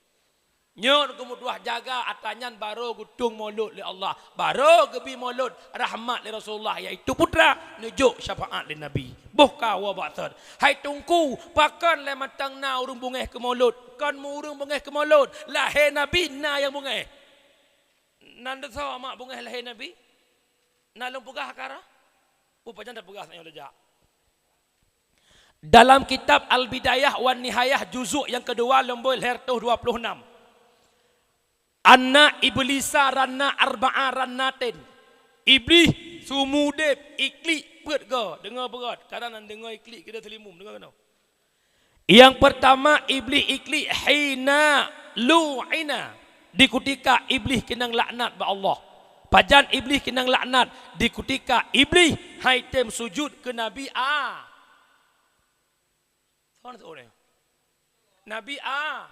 Nyoe geumeutuah jaga atra nyan barô geutueng maulud lé Allah, barô geubi maulud rahmat lé Rasulullah, yaitu putra neujok syafaat lé Nabi. Boh ka woe bak thon. Hai Teungku, pakon lé mantong na ureueng beungéh keu maulud? Kon meu ureueng beungéh keu maulud, lahé Nabi na nyang beungéh. Nan teusoe mak beungéh lahé Nabi? Na lôn peugah kara? Peue pajan tapeugah nyang leuja. Dalam kitab Al-Bidayah wan Nihayah juzuk nyang keudua leumbôi lhèe reutôh dua ploh nam. Anna iblisa ranna arba'a rannatin. Iblih seumeu udép iklik peuet goe. Deungoe beugöt, kadang nan deungoe iklik keude teulimum, deungoe keunoe. Nyang peurtama iblih iklik hina lu'ina, di kutika iblih keunong laknat bak Allah. Pajan iblih keunong laknat? Di kutika iblih hai tem sujud keu Nabi A. Soe na teu'oh nyoe? Nabi A.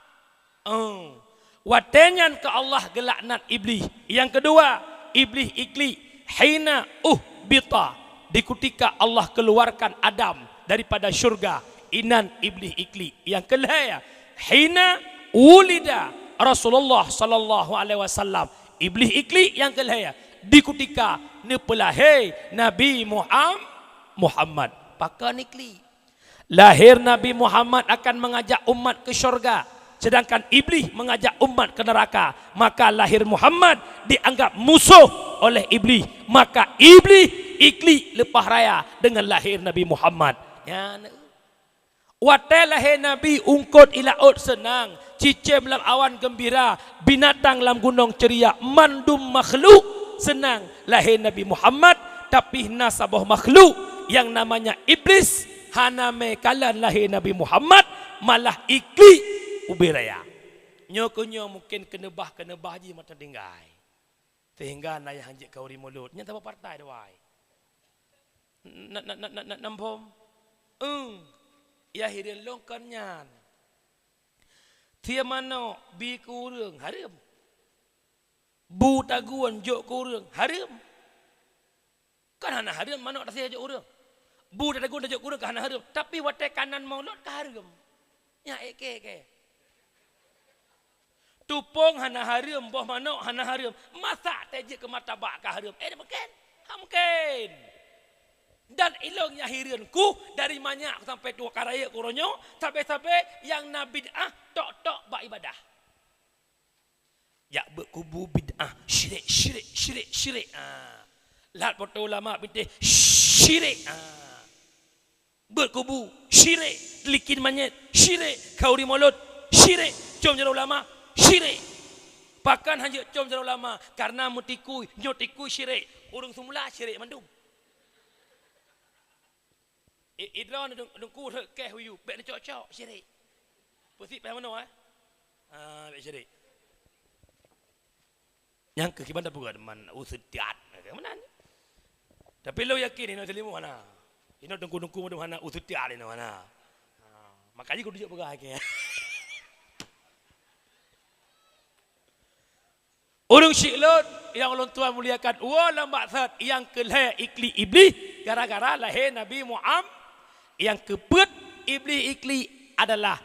Oh. Watée nyan keu Allah geulaknat iblih. Nyang keudua, iblih iklik hina uhbita, di kutika Allah keuluwarkan Adam daripada syeuruga, inan iblih iklik. Nyang keulhée, hina wulida Rasulullah sallallahu alaihi wasallam, iblih iklik nyang keulhée di kutika neupeulahé Nabi Muham-, Muhammad. Pakon iklik? Lahir Nabi Muhammad akan mengajak umat ke syurga, sedangkan iblih mengajak umat ke neraka. Maka lahir Muhammad dianggap musuh oleh iblih. Maka iblih iklik leupah raya dengan lahir Nabi Muhammad. Nyan. Watée lahé Nabi, ungkot i laôt seunang, cicém lam awan geumbira, binatang lam gunong ceuria, mandum makhluk seunang lahé Nabi Muhammad, tapi na saboh makhluk nyang namanya Iblis hana mé kalon lahé Nabi Muhammad, malah iklik ubé raya. Nyoe keuh nyoe mungken keuneubah-keuneubah jih mantong tinggai. Sehingga na nyang jeuet keu ureuëng mulod, nyan saboh partai dua. Na, na, na, na, na, nam phom. Eng. Ya hireuen lôn kon nyan. Thie manok bi keu ureuëng hareuem. Bu tagun jok keu ureuëng hareuem. Kan hana hareuem manok tasie jok ureuëng. Bu tagun tajok keu ureuëng kan hana hareuem. Tapi watée kanan mulod ka hareuem. Nyan ék kée-kée. Tupông hana hareuem, boh manok hana hareuem. Masa tajeuet keu martabak ka hareuem? Eh, mungken? Ha, mungken. Dan ilong nyang hireuen kuh dari manyak sampai tuha ka rayeuk keu uroe nyoe, sabe-sabe nyang na bid'ah tok-tok bak ibadah. Jak beuet kubu bid'ah, syirik, syirik, syirik, syirik. Ah. Lat foto ulama bintéh, syirik. Ah. Beuet kubu, syirik. Likit manyét, syirik. Khauri mulod, syirik. Com jaroe ulama, syirik. Pakon hanjeuet com jaroe ulama? Karena meutikui, nyoe tikui syirik. Ureuëng seumula syirik mandum. I-, idroe deung-, deungku rhot keh huyu, bék neucok-cok, syirik. Peusiek payah meunoe, eh? Ah, bék syirik. Nyang keu kiban tapeugah man useudiat, meunan. Tapi lôn yakin inoe Seulimu hana. Inoe teungku-teungku mandum hana useudiat inoe hana. Ha, makajih kudu jeuet peugah lagée. Ureuëng syiek lôn nyang ulôn tuan muliakan, woe lam baksat nyang keu lhée iklik Iblih gara-gara lahé Nabi Muhammad. Nyang keupeuet Iblih iklik adalah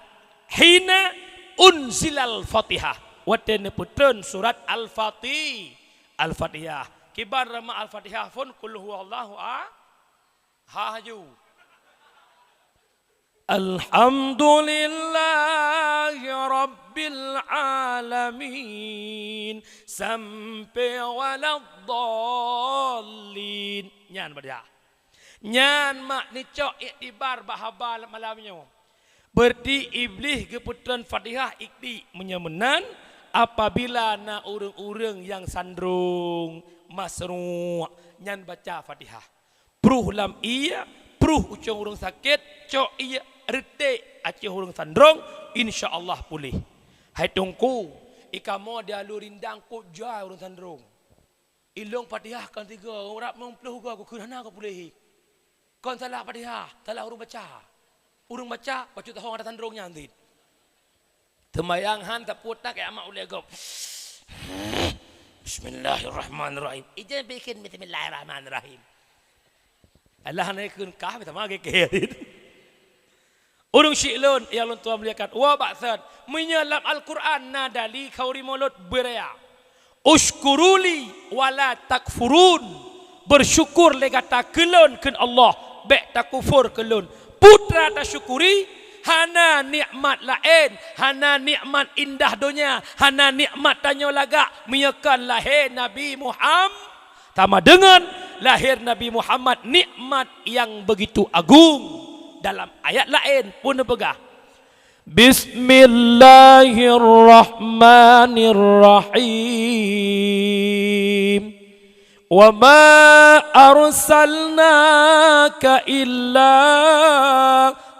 hina unzilal Fatihah, watée neupeutreun surat Al-Fati-, Al-Fatihah. Kiban ramah Al-Fatihah phon, Qul huwallahu a-, ha haju. Alhamdulillahi rabbil alamin, sampai waladdallin. Nyan baca. Nyan mak neucok iktibar bak haba malam nyoe. Berarti Iblih geupeutreun Fatihah iklik. Meunyoe meunan, apabila na ureuëng-ureuëng nyang sandrong, masru', nyan baca Fatihah. Pruh lam ié, pruh ucong ureuëng sakét, cok ié, reutek ateueh ureuëng sandrong, insya Allah puléh. Hai teungku, i kamoe di Alue Rindang kot jai ureuëng sandrong. Ilong Fatihah kon tiga, rab meuplôh goe kukheun hana kupuléhi. Kon salah Fatihah, salah ureuëng baca. Ureuëng baca, bacut tahong ada sandrong nyan cit. Teumayang han tapeuet tak kaya amak ulée gob. Bismillahirrahmanirrahim. Ijin bikin bismillahirrahmanirrahim. Allah na ikheun kah, sama gé keh. Ureuëng syiek lôn, nyang lôn tuan muliakan, wa ba'san, meunyoe lam Al-Quran na dali khauri mulod beuraya. Usykuruli wa la takfurun. Bersyukur lé gata keu lôn, kheun Allah, bék takufur keu lôn. Peue teuma tasyukuri, hana nikmat laén, hana nikmat indah donya, hana nikmat tanyoe lagak, meunyoe kon lahé Nabi Muhammad. Sama dengan lahir Nabi Muhammad nikmat yang begitu agung. Dalam ayat laén pun neupeugah, "Bismillahirrahmanirrahim. Wa ma arsalnaka illa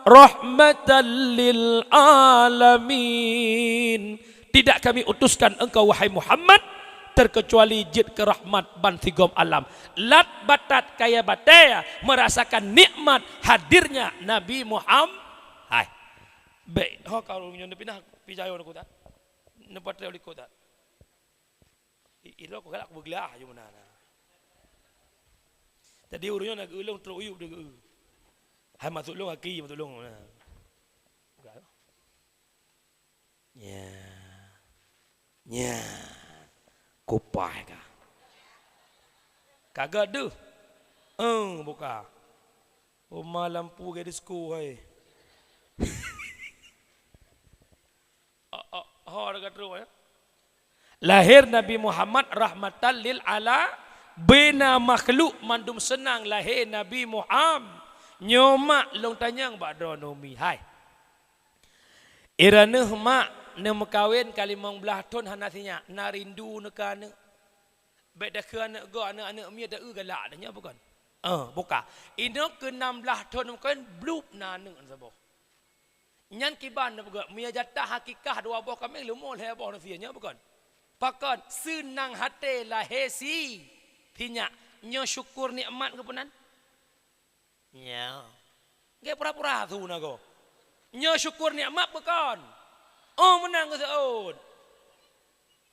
rahmatan lil alamin." Tidak kami utuskan engkau, wahai Muhammad, terkecuali jeuet keu rahmat bansigom alam. Lat batat kayée batée merasakan nikmat hadirnya Nabi Muhammad. Hai. Bék, ho ka ureuëng nyoe neupinah pijayo neukota. Neupatrek likot that. I-, ilok galak beuglah aju meunan. Jadi ureuëng nyoe na geuulong trok uyup deugeu. Hai masuk long aki masuk long. Nya. Nya. Kupai ka. Kagak deuh. Eng buka. Uma lampu gadis ku hai. Oh, oh, ho dekat trok ya. Lahir Nabi Muhammad rahmatan lil ala, bina makhluk mandum seunang lahé Nabi Muhammad. Nyoe mak lôn tanyong bak droeneuh umi, hai. I droeneuh mak neumeukawen ka limong blaih thon hana sinyak, na rindu neukeu aneuk. Bék takheun aneuk gob, aneuk-aneuk miet ta-eu galak, nyoe bukon? Eh, buka. Inoe keu nam blaih thon neumeukawen, blub na aneuk saboh. Nyan kiban neupeugah, meunyo jatah hakikah dua boh kaméng, leumo lhée boh neusie, nyoe bukon? Pakon, seunang até lahé si, sinyak, nyoe syukur nikmat keu peunan? Nyoe. Gét pura-pura su na goe. Nyoe syukur nikmat bukon? Oh, meunan geuseuôt.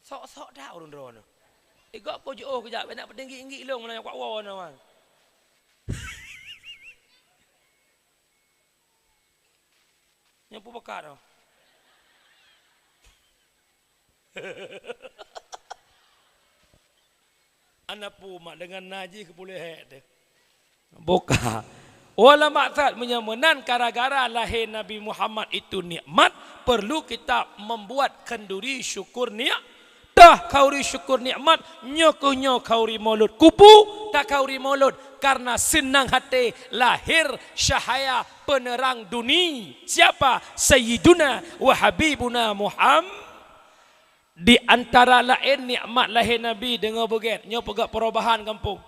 Sok-sok that ureuëng droeneuh. Igob ko jiôh keujak, bék nak peutinggi-tinggi lôn meunan nyang kuat woe na wan. Nyang peubakat oh. Aneuk pu mak deungon najih keu puléh hék teuh. Buka. Ulama that meunyoe meunan gara-gara lahé Nabi Muhammad itu nikmat, perlu kita membuat kenduri syukur nik-, Tah khauri syukur nikmat, nyoe keuh nyoe khauri Maulud. Kupu ta khauri Maulud, karena seunang até lahir cahaya penerang duni. Siapa? Sayyiduna wa Habibuna Muhammad. Di antara laén nikmat lahé Nabi, deungoe beugét, nyoe peugah perubahan gampông.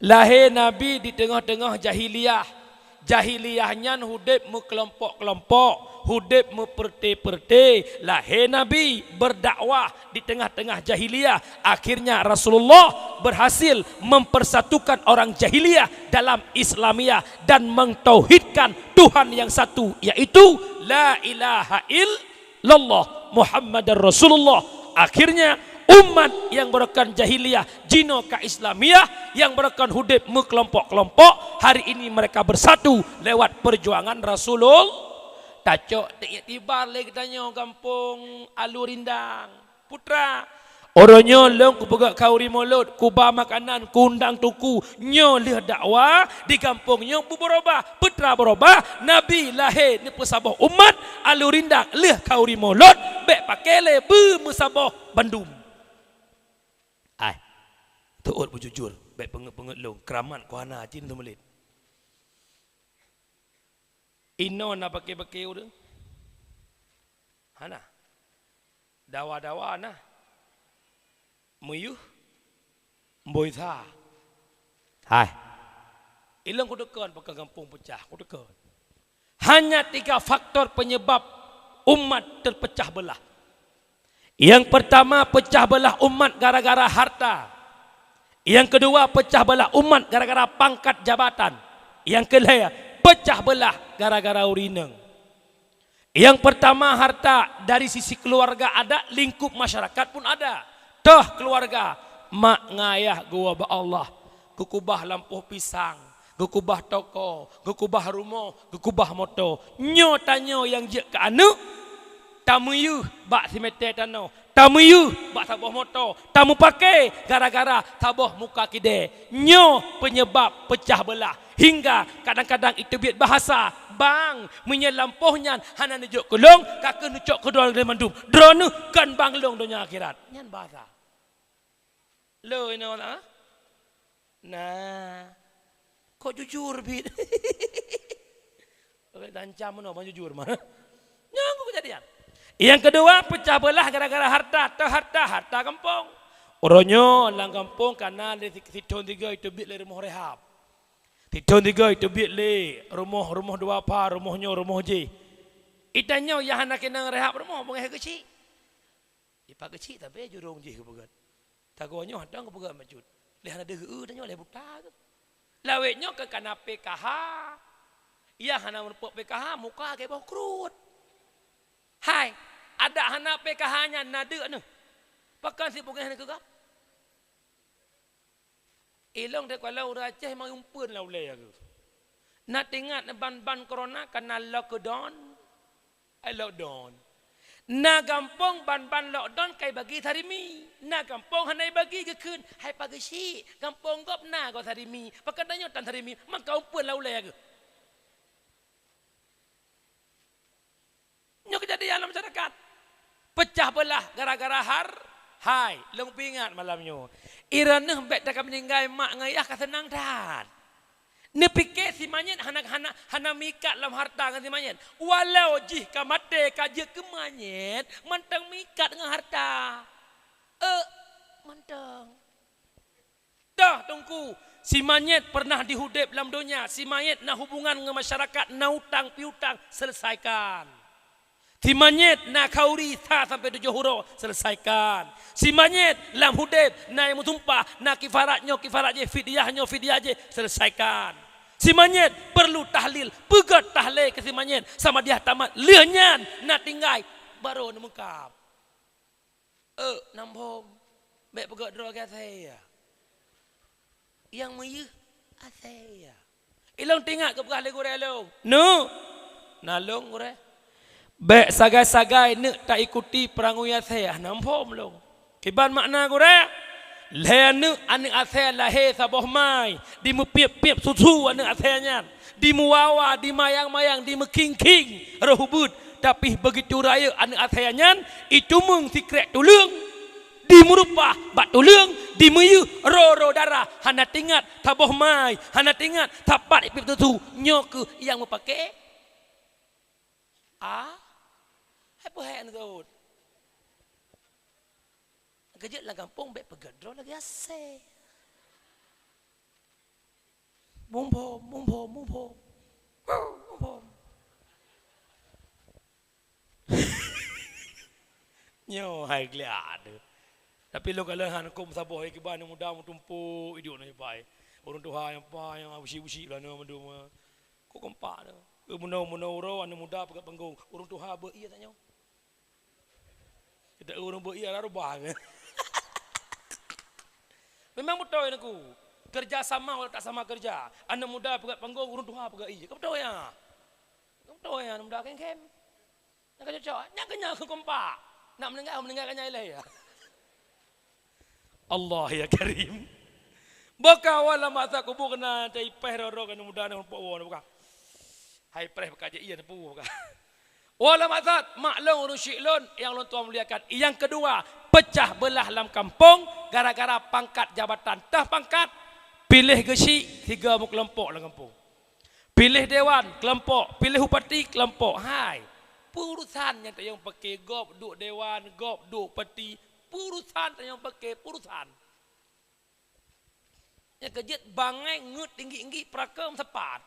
Lahé Nabi di teungoh-teungoh jahiliyah. Jahiliyah nyan udeb meukelompok-kelompok, udeb meupeureuté-peureuté. Lahé Nabi berdakwah di tengah-tengah jahiliyah. Akhirnya Rasulullah berhasil mempersatukan orang jahiliyah dalam Islamiyah dan mentauhidkan Tuhan yang satu, yaitu la ilaha ill- illallah Muhammadar Rasulullah. Akhirnya umat yang beureukan jahiliyah jinoe ka Islamiyah, yang beureukan udeb meukelompok-kelompok, hari ini mereka bersatu lewat perjuangan Rasulullah. Tacok teuiktibar lé geutanyoe gampông Alue Rindang. Putra, uroe nyoe lôn kupeugah khauri mulod, kuba makanan, kuundang tuku. Nyoe lheueh dakwah di gampông nyoe beubeurubah, peutra beurubah. Nabi lahé neupeusaboh umat, Alue Rindang lheueh khauri mulod, bék paké lé beumeusaboh bandum. Ai, teuôt beujujur, bék peungeuet-peungeuet lôn, keuramat ku hana cit teumeulet. Inoe na paké-paké ureuëng? Hana. Dawa-dawa na. Meuyeuh, mboi sa. Hai. Ilôn kuteukon pakon gampông peucah, kuteukon. Hanya tiga faktor penyebab umat terpecah belah. Yang pertama, pecah belah umat gara-gara harta. Yang kedua, pecah belah umat gara-gara pangkat jabatan. Yang kelhée, pecah belah gara-gara ureuëng inong. Yang pertama, harta dari sisi keluarga ada, lingkup masyarakat pun ada. Toh keluarga, mak ngon ayah geuwoe bak Allah, geukubah lampôh pisang, geukubah toko, geukubah rumoh, geukubah moto. Nyoe tanyoe nyang jeuet keu aneuëk, tameuyeuh bak simeté tanoh, tameuyeuh bak saboh moto, tameupaké gara-gara saboh muka kidée. Nyoe penyebab pecah belah. Hingga kadang-kadang iteubiet bahasa, "Bang, meunyoe lampôh nyan hana neujok keu lôn, ka kheueh neucok keu droeneuh lé mandum. Droeneuh kon bang lôn donya akhirat." Nyan bahasa. Lôn inoe na? Nah. Kok jujur bit? Dancam meunoe bang jujur mah. Nyan kejadian. Yang kedua, pecah belah gara-gara harta, teuh harta, harta gampông. Uroe nyoe lam gampông kana lé si-, sithon tiga iteubiet lé rumoh rehab. Sithon tiga iteubiet lé rumoh, rumoh dua pa, rumoh nyoe, rumoh jih. Itanyoe nyang hana keunong rehab rumoh beungéh keuchik. Ipak keuchik tapi jurông jih geupeugét. Tagoe nyoe hana geupeugét meucut. Lé hana deuh eu tanyoe lé buta geuh. Lawét nyoe keu kana P K H. Nyang hana meurumpok P K H muka gét boh kruet. Hai, adak hana P K H nyan na deuk neuh. Pakon si beungéh neuh keu gob? Ilong dek kalau ureuëng Aceh mayumpeun la ulée aku. Na tingat ban-ban corona kana lockdown. Ai lockdown. Na gampông ban-ban lockdown kai bagi sarimi. Na gampông hana bagi geukheun. Hai pageusi, gampông gob na go sarimi. Pakon tanyoe tan sarimi, maka umpeun la ulée aku. Nyoe keujadian lam masyarakat. Pecah beulah gara-gara har-, hai, lôn peuingat malam nyoe. Iraneuh bék takameutinggai mak ngon yah ka seunang that. Neupike si manyét hana, hana, hana meuikat lam harta ngon si manyét. Walau jih ka maté, ka jeuet keu manyét, mantong meuikat ngon harta. Eh, mantong. Dah, Teungku, si manyét pernah di udeb lam donya, si manyét na hubungan ngon masyarakat, na utang piutang, selesaikan. Si manyét na khauri sa sampai tujoh uroe, selesaikan. Si manyét lam udeb na nyang meusumpah, na kifarat nyoe, kifarat jih, fidyah nyoe, fidyah jih, selesaikan. Si manyét perlu tahlil, peugét tahlil keu si manyét, sama dia tamat, lheueh nyan na tinggai, baru neumeungkab. Eh, nam phom. Bék peugét droe keu asèe. Nyang meuyeuh asèe. Ilôn teuingat geupeugah lé gurèe lôn. Nu, na lôn gurèe. Bék sagai-sagai neuk taikuti peurangui asèe, nam phom lôn. Kiban makna gurèe? Lhèe neuk aneuk asèe lahé saboh mai, dimeupiep-piep susu aneuk asèe nyan. Dimeuwawa, dimayang-mayang, dimeukhing-khing roh ubeut, tapi begitu rayeuk aneuk asèe nyan, itumeung sikrek tuleueng, dimeurupah bak tuleueng, dimeuyeuh ro-ro darah, hana teuingat saboh mai, hana teuingat sapat ipip susu, nyoe keuh nyang meupaké. Ah? Hai peuhai aneuk saut. Geujeuet lam gampông bék peugét droe lagèe asèe. Muphom, muphom, muphom. Muphom. Nyoe hai geuliak deuh. Tapi lôn kalon han kôm saboh hai kiban nyang muda meutumpôk iduek nyoe pai. Ureueng tuha nyang pai nyang busi-busi lah nyoe mandum. Kok kompak nyoe. Meunoe-meunoe uroe aneuk muda peugét panggong. Ureueng tuha beu ié tanyoe. Kita ureueng beu ié rubah. Memang beutôi Teungku. Kerja sama walau tak sama kerja. Aneuk muda peugét panggong, ureueng tuha peugét ié. Ka beutôi ya? Ka beutôi ya, aneuk muda khem-khem. Nyang ka cocok, nyang keunyan keu kompak. Nak meuninggai, meuninggai ka nyan ilèe ya. Allah ya Karim. Boka wala masa kubu kena cai peh roro kena muda na pok wo boka. Hai preh baka je iya tepu boka. Wala masa maklum ureueng syik lôn yang lôn tuan muliakan. Yang kedua, pecah belah lam kampung gara-gara pangkat jabatan. Tah pangkat, piléh geusyik tiga meukelompok lam kampung. Piléh dewan, kelompok, piléh bupati, kelompok. Hai, peue urusan nyang tayong paké gob duek dewan, gob duek bupati, peue urusan tayong paké, peue urusan. Nyang keujeuet bangai ngeut tinggi-tinggi peuraka meusapat.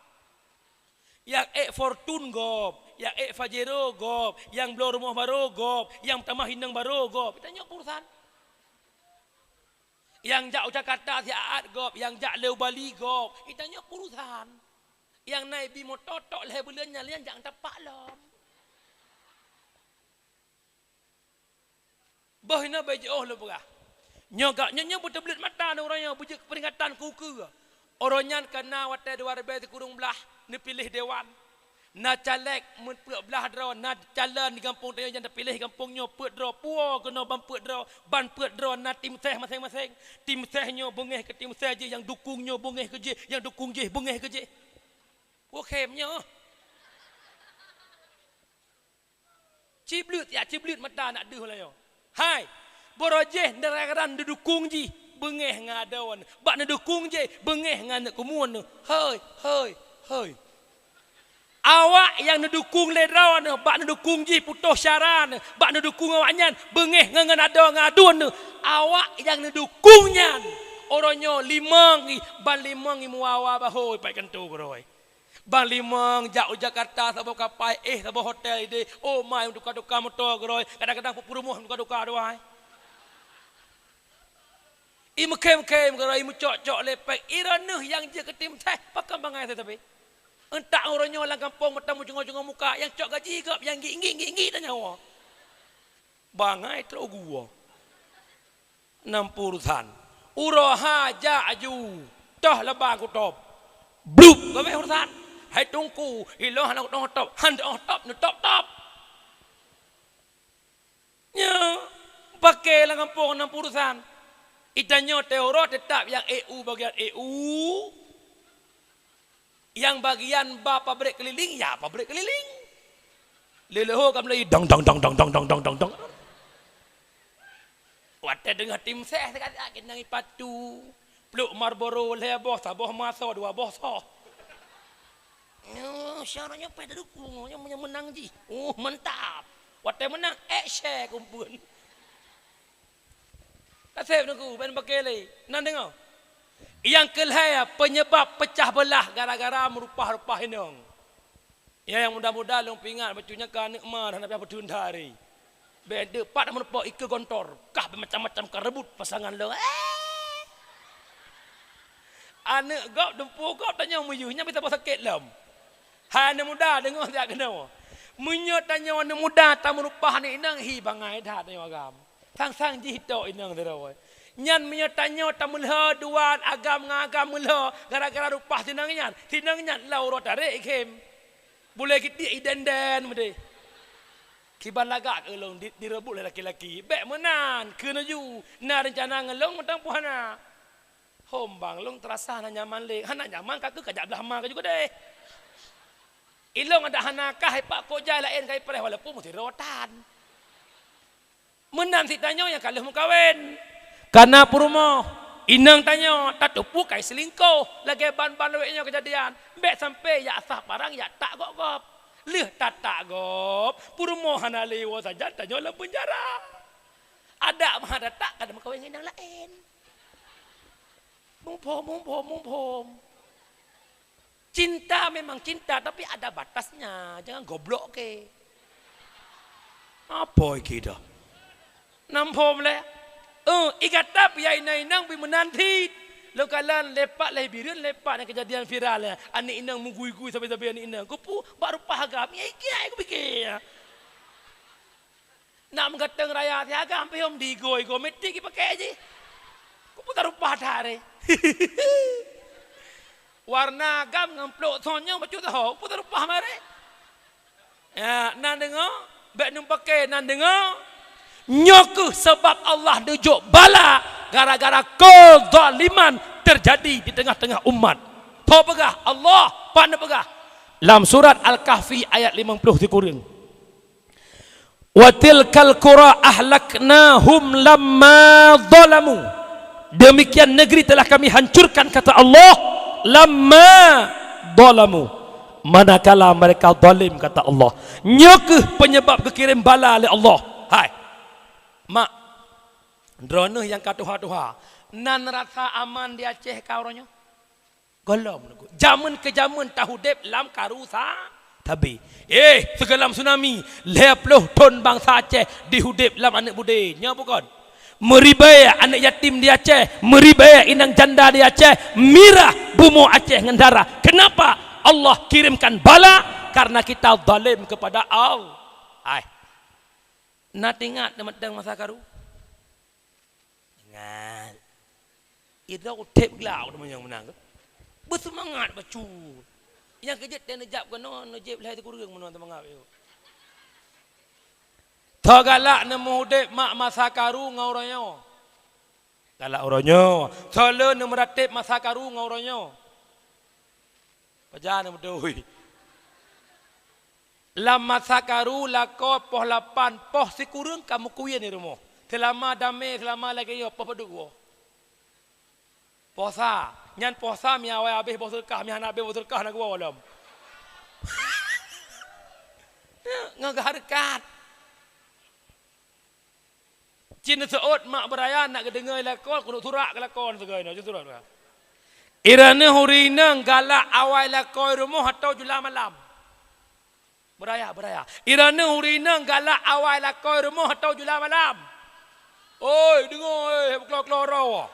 Nyang ék Fortuner gob, nyang ék Pajero gob, nyang bloe rumoh barô gob, nyang tamah inong barô gob. Tanyoe peue urusan. Nyang jak u Jakarta siat gob, nyang jak lé u Bali gob. Itanyoe peue urusan. Nyang na ibi moto tok lhèe buleuen nyan, nyan jak tapak lom. Boh inoe bèk jiôh lôn peugah. Nyoe gak, nyoe, nyoe beuteubleuet mata nyoe uroe nyoe beujeuet peuringatan keu ukeue. Uroe nyan ka na watèe dua ribèe sikureueng blaih neupiléh dewan. Na caleg meupeuet blaih droe, na calon di gampông tanyoe nyang teupiléh gampông nyoe peuet droe, puwoe keunoe ban peuet droe, ban peuet droe na tim sès maséng-maséng. Tim sès nyoe beungèh keu tim sès jih, nyang dukung nyoe beungèh keu jih, nyang dukung jih beungèh keu jih. Woe khém nyoe. Cibleuet, ya cibleuet mata nak deuh layô. Hai, boro jih neurakan neudukung jih beungèh ngon adoe nyoe. Bak neudukung jih beungèh ngon aneuk keumuen nyoe. Hei, hei, hei. Awak nyang neudukung lé droe nyoe, bak neudukung jih putôh syara nyoe, bak neudukung awak nyan beungèh ngon, ngon adoe ngon aduen nyoe. Awak nyang neudukung nyan, uroe nyoe limong jih, ban limong jih meuwawa bahô pat kantô keudroe. Bang limong jak u Jakarta saboh kapai, eh, saboh hotel idéh. Oh, mai meutuka-tuka moto keudroe. Kadang-kadang peurumoh meutuka-tuka dua, eh. I meukhém-khém keudroe, i meucok-cok lé péng. I droeneuh nyang jeuet keu tim sès, pakon bangai sabe-sabe. Entak uroe nyoe lam gampông meutamong cungoh-cungoh muka, nyang cok gaji gob, nyang gik-gik, gik-gik dan nyawa. Bangai trok gua. Nam puluh san. Uroe ha jak aju. Toh laba kutop. Blup, gabeh urusan. Hai Teungku, ilong hana kutop, han teuh top, neutop-top. Nyo, paké lam gampông nam puluh san. Itanyoe teuro tetap nyang E U bagian E U. Nyang bagian ba pabrik keliling, ya pabrik keliling. Lé leuho ka meulai dong, dong, dong. Watèe deungoe tim sès sikat-sikat keunan ipatu. Pluek Marlboro lhèe boh, saboh maso, dua boh soh. Oh, syarat nyoe payah tadukung, nyoe meunang jih. Oh, mantap. Watèe meunang, eh, share kumpeuen. Kaseb Teungku, ban pakai lé. Nan deungoe. Nyang keulhèe, penyebab pecah belah gara-gara meurupah-rupah inong. Ya, nyang muda-muda lôn peuingat, bacut nyan ka aneuk ma, hana piah peuteun dari. Bèk deuh pat meurumpok ikeue gontor, kah bèk macam-macam ka reubot pasangan lôn. Eh! Aneuk gob, dumpeue gob tanyoe meuyuh, nyan bisa boh sakét lom. Hai aneuk muda, deungoe siat keunoe. Meunyoe tanyoe aneuk muda tameurupah aneuk inong, hi bangai that tanyoe agam. Sang-sang jih tok inong sidroe. Nyan meunyoe tanyoe tameulhô dua agam ngon agam meulhô gara-gara rupah sinong nyan, sinong nyan lau uroe tarek ikhém. Bulèe geudiek idèn-dèn meudeh. Kiban lagak keu lôn di, direubot lé laki-laki. Bèk meunan, keuneuk ju na reuncana ngon lôn mantong peue hana. Hom bang, lôn teurasa hana nyaman lé. Hana nyaman ka keuh ka jak blah ma ka ju keudeh. Ilôn adak hana kah ipak kok jai laén ka ipreh walaupun meusidroe tan. Meunan cit tanyoe nyang ka lheueh meukawen. Ka na peurumoh, inong tanyoe tateupeue ka iseulingkoh lagèe ban-ban lawét nyoe keujadian. Bèk sampai jak sah parang jak tak gob-gob. Lheueh tatak gob, peurumoh hana lé iwoe sajan tanyoe lam peunjara. Adak meuhana tatak ka na meukawen ngon inong laén. Muphom, muphom, muphom. Cinta memang cinta, tapi ada batasnya. Jangan goblok ke. Apa iki dah? Namphom lé. Eh, igata pih inong-inong pih meunan cit. Lôn kalon lepak lé Bireuen lepak na keujadian viral ya. Aneuk inong meugui-gui sabe-sabe aneuk inong. Kupu bak rupah agam. Ya iki ai kupike ya. Nak meugatong raya siagam pih hom digo-igo mitik jipakèk jih. Kupu tarupah that ré. Warna agam ngon plôk son nyoe bacut taho, kupu tarupah maré. Ya, nan deungoe, bèk neupakè nan deungoe. Nyoe keuh sabab Allah neujok bala gara-gara kezaliman teujadi di teungoh-teungoh umat. Soe peugah? Allah. Pat neupeugah? Lam surat Al-Kahfi ayat limong ploh sikureueng. "Wa tilkal qura ahlaknahum lamma zalamu." Demikian negeri telah Kami hancurkan, kata Allah, "lamma zalamu." Manakala mereka zalim, kata Allah. Nyoe keuh penyebab geukirém bala lé Allah. Hai. Mak, droeneuh nyang ka tuha-tuha, nan rasa aman di Aceh ka uroe nyoe? Gohlom, jameun keu jameun tahudép lam karu sa-, sabe. Eh, sigohlom tsunami, lhèe ploh thon bansa Aceh dihudép lam aneuk beudé. Nyoe bukon? Meuribèe aneuk yatim di Aceh, meuribèe inong janda di Aceh, mirah bumoe Aceh ngon darah. Kenapa? Allah kirimkan bala karena kita zalim kepada Allah. Hai. Na teuingat teumatang masa karu? Ingat. Idroe udép glak teuma nyang meunang. Beuseumangat bacut. Nyang keujeuet teuh neujab keunoe, neujeb lhèe sikureueng meunoe teumangat yôh. Soe galak neumeuudép mak masa karu ngon uroe nyoe? Galak uroe nyoe. Soe le neumeuratéb masa karu ngon uroe nyoe? Pajan meubeutôi. Lam masa karu lakoe poh lapan, poh sikureueng ka meukuyen di rumoh. Seulama damé, seulama lagèe nyoe poh padub woe. Poh sa, nyan poh sa mi awai habéh boh seudeukah, mi hana habéh boh seudeukah na geuwoe lom. Ngon geuhareukat. Cit neuseuôt mak beuraya nak geudeungoe lakoe, keuneuk surak keu lakoe sigoe nyoe, cit surak. Droeneuh ureueng inong galak awai lakoe rumoh atau jula malam? Beuraya, beuraya. Droeneuh ureueng inong galak awai lakoe rumoh atau jula malam? Oi, deungoe, oi, beukloro-kloro.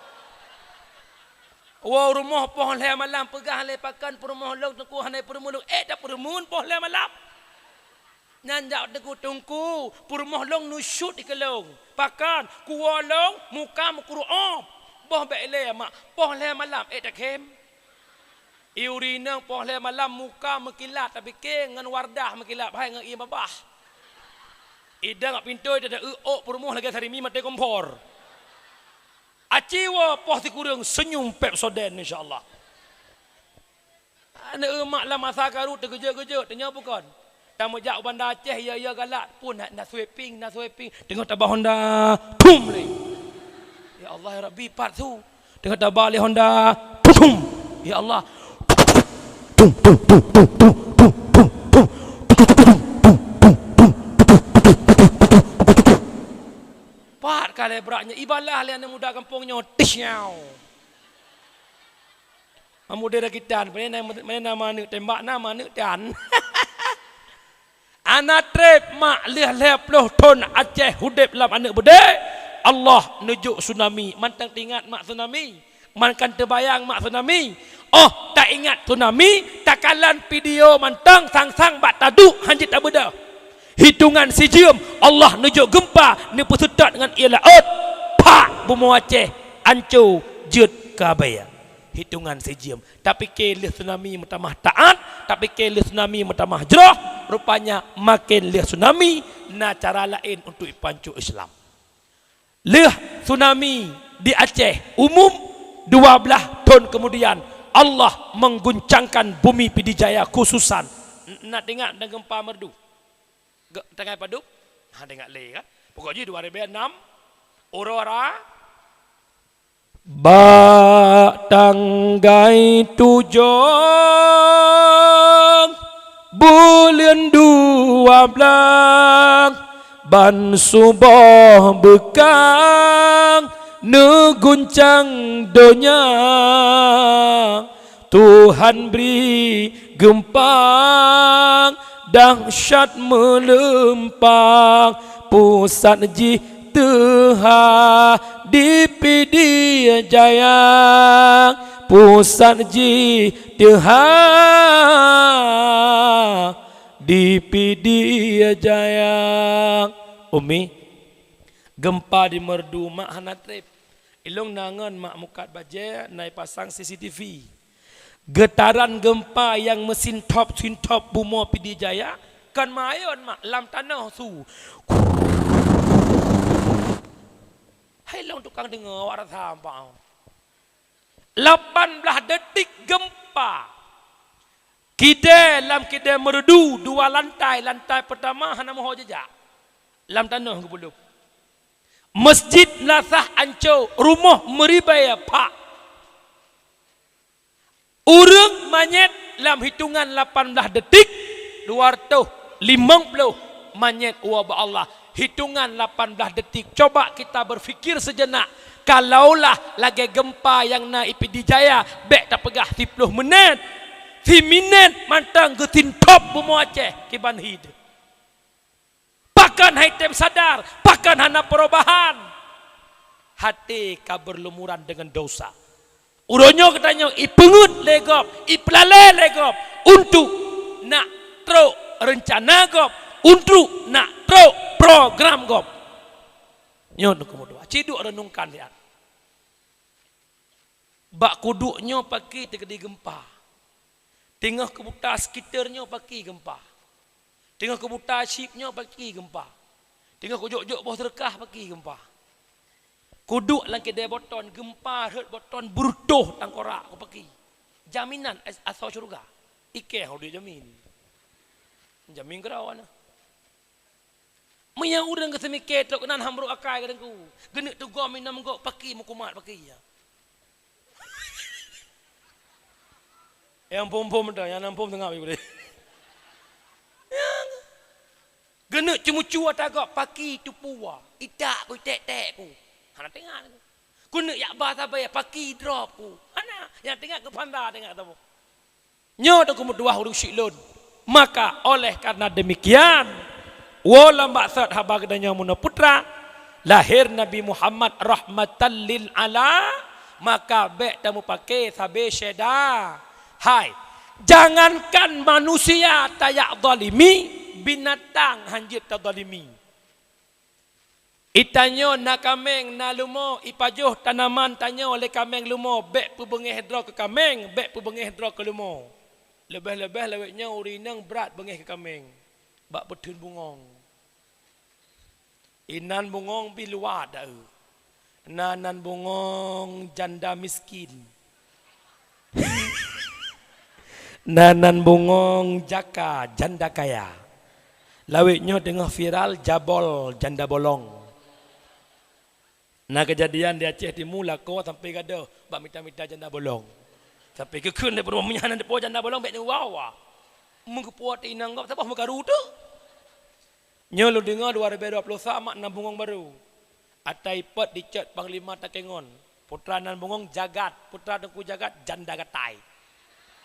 Woe rumoh poh lhèe malam peugah lé pakon peurumoh lôn teungku hana peurumoh lôn. Eh, tapeureumeun poh lhèe malam. Nyan jak teungku-teungku, peurumoh lôn nusyut dikeue lôn. Pakon? Kuwoe lôn muka meukuru'ob. Boh bèk ilèe mak, poh lhèe malam ék takhém. Ureueng inong poh lhèe malam muka meukilat, tapiké ngon Wardah meukilat, hai ngon ié babah. Idang bak pintoe teueu ôk peurumoh lagèe sarimi maté kompor. Aci woe poh sikureueng seunyum Pepsodent insya Allah. Aneuk mak lam masa karu teugeujek-geujek, teunyoe bukon. Tameujak u Banda Aceh, ya, ya galak pun na, na sweeping, na sweeping. Teungoh taba Honda, thum lé. Ya Allah, ya Rabbi, pat su. Teungoh taba lé Honda, thum. Ya Allah. Thum, thum, thum, thum, thum. Lé brat nyoe, ibalah lé aneuk muda gampông nyoe, tisyau. Mamudera kitan, mana nama aneuk tembak, nama aneuk tan. Hana treb mak lheueh lhèe ploh thon Aceh udeb lam aneuk beudé, Allah neujok tsunami. Mantong teuingat mak tsunami? Man kan teubayang mak tsunami? Oh, taingat tsunami, takalon video mantong sang-sang bak taduek hanjeuet tabeudôh. Hitongan sijeuem Allah neujok geumpa, neupeuseutôt ngon ié laôt. Pak bumoe Aceh anco jeuet keu abée. Hitongan sijeuem. Tapike lheueh tsunami meutamah taát, tapike lheueh tsunami meutamah jroh, rupanya maken lheueh tsunami na cara laén untuk ipanco Islam. Lheueh tsunami di Aceh umum, dua blaih thon kemudian Allah mengguncangkan bumi Pidie Jaya khususan. N-, na teuingat dan gempa merdu? Ge-, tanggai padub? Ha, teuingat lé kan? Pokok jih dua ribu enam, uroe ra-, Bak tanggai tujoh buleuen dua blaih, ban suboh beukang neuguncang donya. Tuhan bri geumpa dahsyat meulimpah, pusat jih teuhah di Pidie Jaya, pusat jih teuhah di Pidie Jaya. Umi, gempa di merdu mak hana treb. Ilong na ngon mak mukat bajée na ipasang C C T V. Geutaran gempa nyang meusintop-sintop bumoe Pidie Jaya kon mayon mak lam tanoh su. Hai long tukang deungoe awak rasa hampa. Lapan blaih detik gempa. Kidée lam kidée merdu dua lantai, lantai peutama hana meuho jijak. Lam tanoh geupulop. Meusjid lasah anco, rumoh meuribée pak. Ureuëng manyét lam hitongan lapan blaih detik, dua ratus limong ploh manyét woe bak Allah. Hitongan lapan blaih detik. Coba kita berpikir sejenak. Kalaulah lagée gempa nyang na i Pidie Jaya, bék tapeugah siploh menit. Siminét mantong geusintop bumoe Aceh kiban hid. Pakon hai tem sadar, pakon hana perubahan. Hati ka berlumuran dengan dosa. Uroe nyoe geutanyoe ipeungeut lé gob, ipeulalé lé gob untuk nak trok reuncana gob, untuk nak trok program gob. Nyoe teungku meutuah, ci duek renungkan siat. Bak kuduk nyoe paki teukeudi gempa. Teungoh keubuta sekitar nyoe paki gempa. Teungoh keubuta chip nyoe paki gempa. Teungoh kujok-jok boh seureukah paki gempa. Kuduk lam kidée boton gempa rhot boton beureutoh tangkorak ku paki. Jaminan as-, asoe syeuruga. Ikée hodi jamin. Jamin keurawa na. Meunyoe ureuëng geuseumiké trok nan hambro akai ka deungku, geuneuk tugom inong gok paki meukumat paki ya. Nyang phom-phom dah, nyang nam phom tengah boleh. Geuneuk ceumucu ata gok paki tupua, itak ku itek-tek ku. Hana teuingat ku. Geuneuk yak ba sabai paki drop ku. Hana, nyang teuingat ku panda teuingat tabo. Nyoe teungku meutuah ureuëng syik lôn. Maka oleh karena demikian, woe lam baksot haba geutanyoe meunoe putra, lahir Nabi Muhammad rahmatan lil ala, maka bék tamupaké sabe syeda. Hai, jangankan manusia tayak zalimi, binatang hanjeuet tazalimi. Itanyoe na kaméng, na leumo, ipajoh tanaman tanyoe lé kaméng leumo, bék peubeungéh droe keu kaméng, bék peubeungéh droe keu leumo. Leubeh-leubeh lawét nyoe ureuëng inong brat beungéh keu kaméng bak beutheun bungöng. Inan bungöng pih luwat da-eu. Na nan bungöng janda miskin. Na nan bungöng jaka janda kaya. Lawét nyoe teungoh viral jabol janda bolong. Na keujadian di Aceh Timu lakoe sampai gadôh bak mita-mita janda bolong. Sampai geukheun lé peurumoh meunyan na dipo janda bolong bék neuwa-wa. Meugeupo teuinong gob saboh meukaru teuh. Nyoe lôn deungoe dua ribu dua puluh sa mak na bungöng barô. Atai peuet dicet Panglima Takengon. Putra Nan Bungong Jagat, putra Teungku Jagat janda gatai.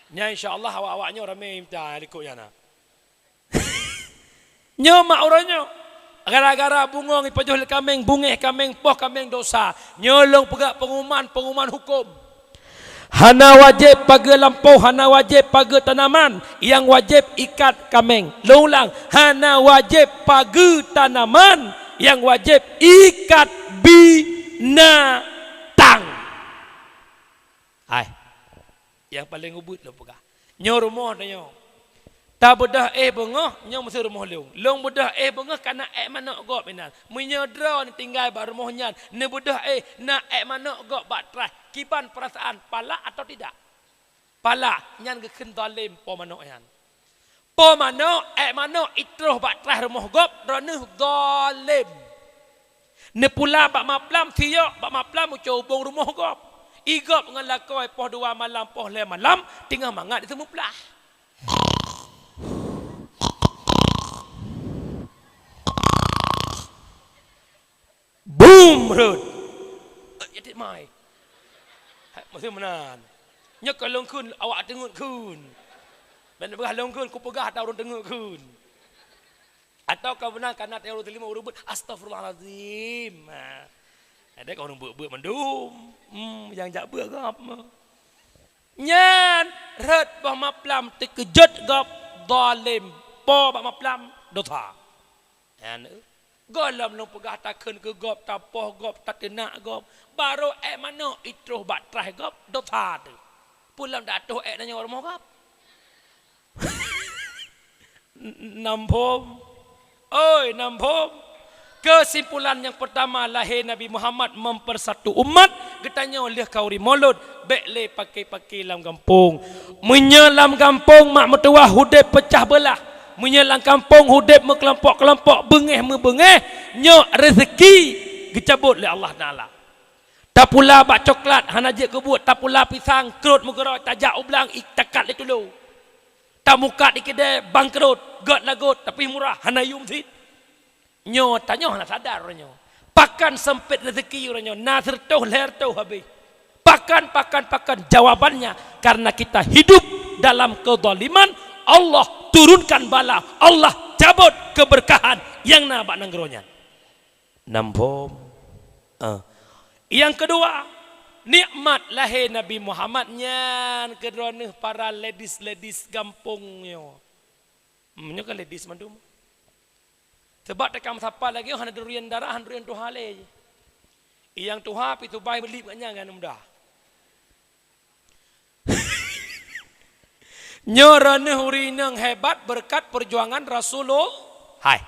Nya insya Allah awak-awak nyoe ramé mita likot nyan na. Nyoe mak uroe nyoe. Gara-gara bungong ipajoh lé kaméng, bungéh kaméng, poh kaméng dosa. Nyoe lôn peugah pengumuman, pengumuman huköm. Hana wajéb pageue lampôh, hana wajéb pageue tanaman, nyang wajéb ikat kaméng. Lôn ulang, hana wajéb pageue tanaman, nyang wajéb ikat binatang. Hai. Nyang paleng ubit lôn peugah. Nyoe rumoh tanyoe. Tabeudôh éh beungoh, nyoe meusé rumoh lôn. Lôn beudôh éh beungoh kana ék manok gob inan. Meunyoe droeneuh tinggai bak rumoh nyan, neubeudôh éh na ék manok gob bak traih, kiban peurasaan, palak atawa tidak? Palak, nyan geukheun zalém po manok nyan. Po manok, ék manok itroh bak traih rumoh gob, droeneuh zalém. Neupula bak maplam siyok, bak maplam ucok ubông rumoh gob. Igob ngon lakoe poh dua malam, poh lhée malam, teungoh mangat diseumuplah. Bum, rhot. Eh, ya, dik mai. Hai, masih meunan. Nyoe ka lôn kheun, awak teungeut kheun. Ban peugah lôn kheun, kupeugah ata ureuëng teungeut kheun. Atawa ka meunan kana teurimong ureuëng beuet, "Astagfirullahalazim." Ha. Ada ka ureuëng beuet-beuet mandum. Hmm, nyang jak beuet gob. Nyan rhot boh maplam teukeujot gob, zalém, po bak maplam, dosa. Nyan, gohlom lôn peugah takheun keu gob, tapoh gob, tateunak gob, barô ék manok itroh bak traih gob, dosa teuh. Peue lom dak troh ék nyoe rumoh gob. N-, nam phom. Oi, nam phom. Keusimpulan nyang peurtama, lahé Nabi Muhammad mempersatu umat, geutanyoe lheueh ka uri Molot, bék lé paké-paké lam gampông. Meunyoe lam gampông mak meutuwah udeb peucah beulah, meunyoe lam gampông udeb meukelompok-kelompok, beungéh-meubeungéh, nyoe rezeki geucabot lé Allah Taala. Tapula bak coklat hana jeuet keu buet, tapula pisang krot meugeurôi, tajak u blang i takat lé tulô. Tamukat di keudè bangkrot, gét lagot, tapi murah, hana yum cit. Nyoe tanyoe hana sadar uroe nyoe. Pakon sempit rezeki uroe nyoe, na seureutôh lhée reutôh habéh. Pakon, pakon, pakon? Jawabannya, karena kita hidup dalam kezaliman, Allah turunkan bala, Allah cabot keberkahan nyang na bak nanggroe nyan. Nam phom. Ah. Nyang keudua, nikmat lahé Nabi Muhammad nyan keu droeneuh para ladies-ladies gampông nyoe. Hmm, nyoe kan ladies mandum. Sebab teuka meusapat lagée hana durian dara, hana durian tuha lé. Nyang tuha pi tubai meulip ngon nyan ngon muda. Nyoe droeneuh ureuëng inong hebat beureukat peujuangan Rasulullah. Hai.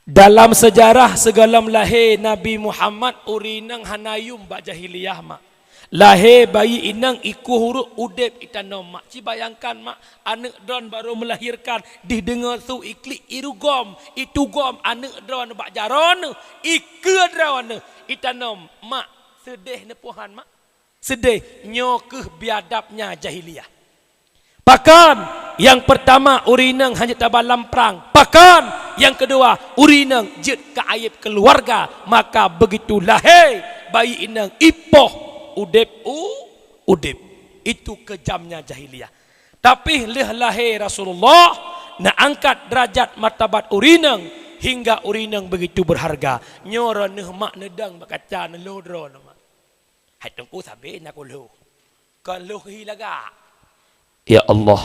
Dalam seujarah sigohlom lahé Nabi Muhammad, ureuëng inong hana yum bak jahiliyah mak. Lahé bayi inong ikueh uruek udeb itanom mak. Ci bayangkan mak, aneuëk droeneuh barô meulahirkan, dih deungoe su iklik irugom, itugom aneuëk droeneuh bak jaroe neuh, ikeue droeneuh itanom mak. Seudeh neupuhan mak. Seudeh, nyoe kheueh biadabnya jahiliyah. Pakon? Nyang peurtama, ureuëng inong hana jeuet taba lam prang. Pakon? Nyang keudua, ureuëng inong jeuet keu aéb keuluwarga, maka beugitu lahé bayi inong ipoh udeb u-, udeb. Itu keujamnya jahiliyah. Tapi lheueh lahé Rasulullah, neuangkat deurajat martabat ureuëng inong hingga ureuëng inong beugitu beurharga. Nyoe droeneuh mak neudong bak kaca neulhô droeneuh mak. Hai Teungku sabe na kulhô. Kon lhô hi lagak. Ya Allah,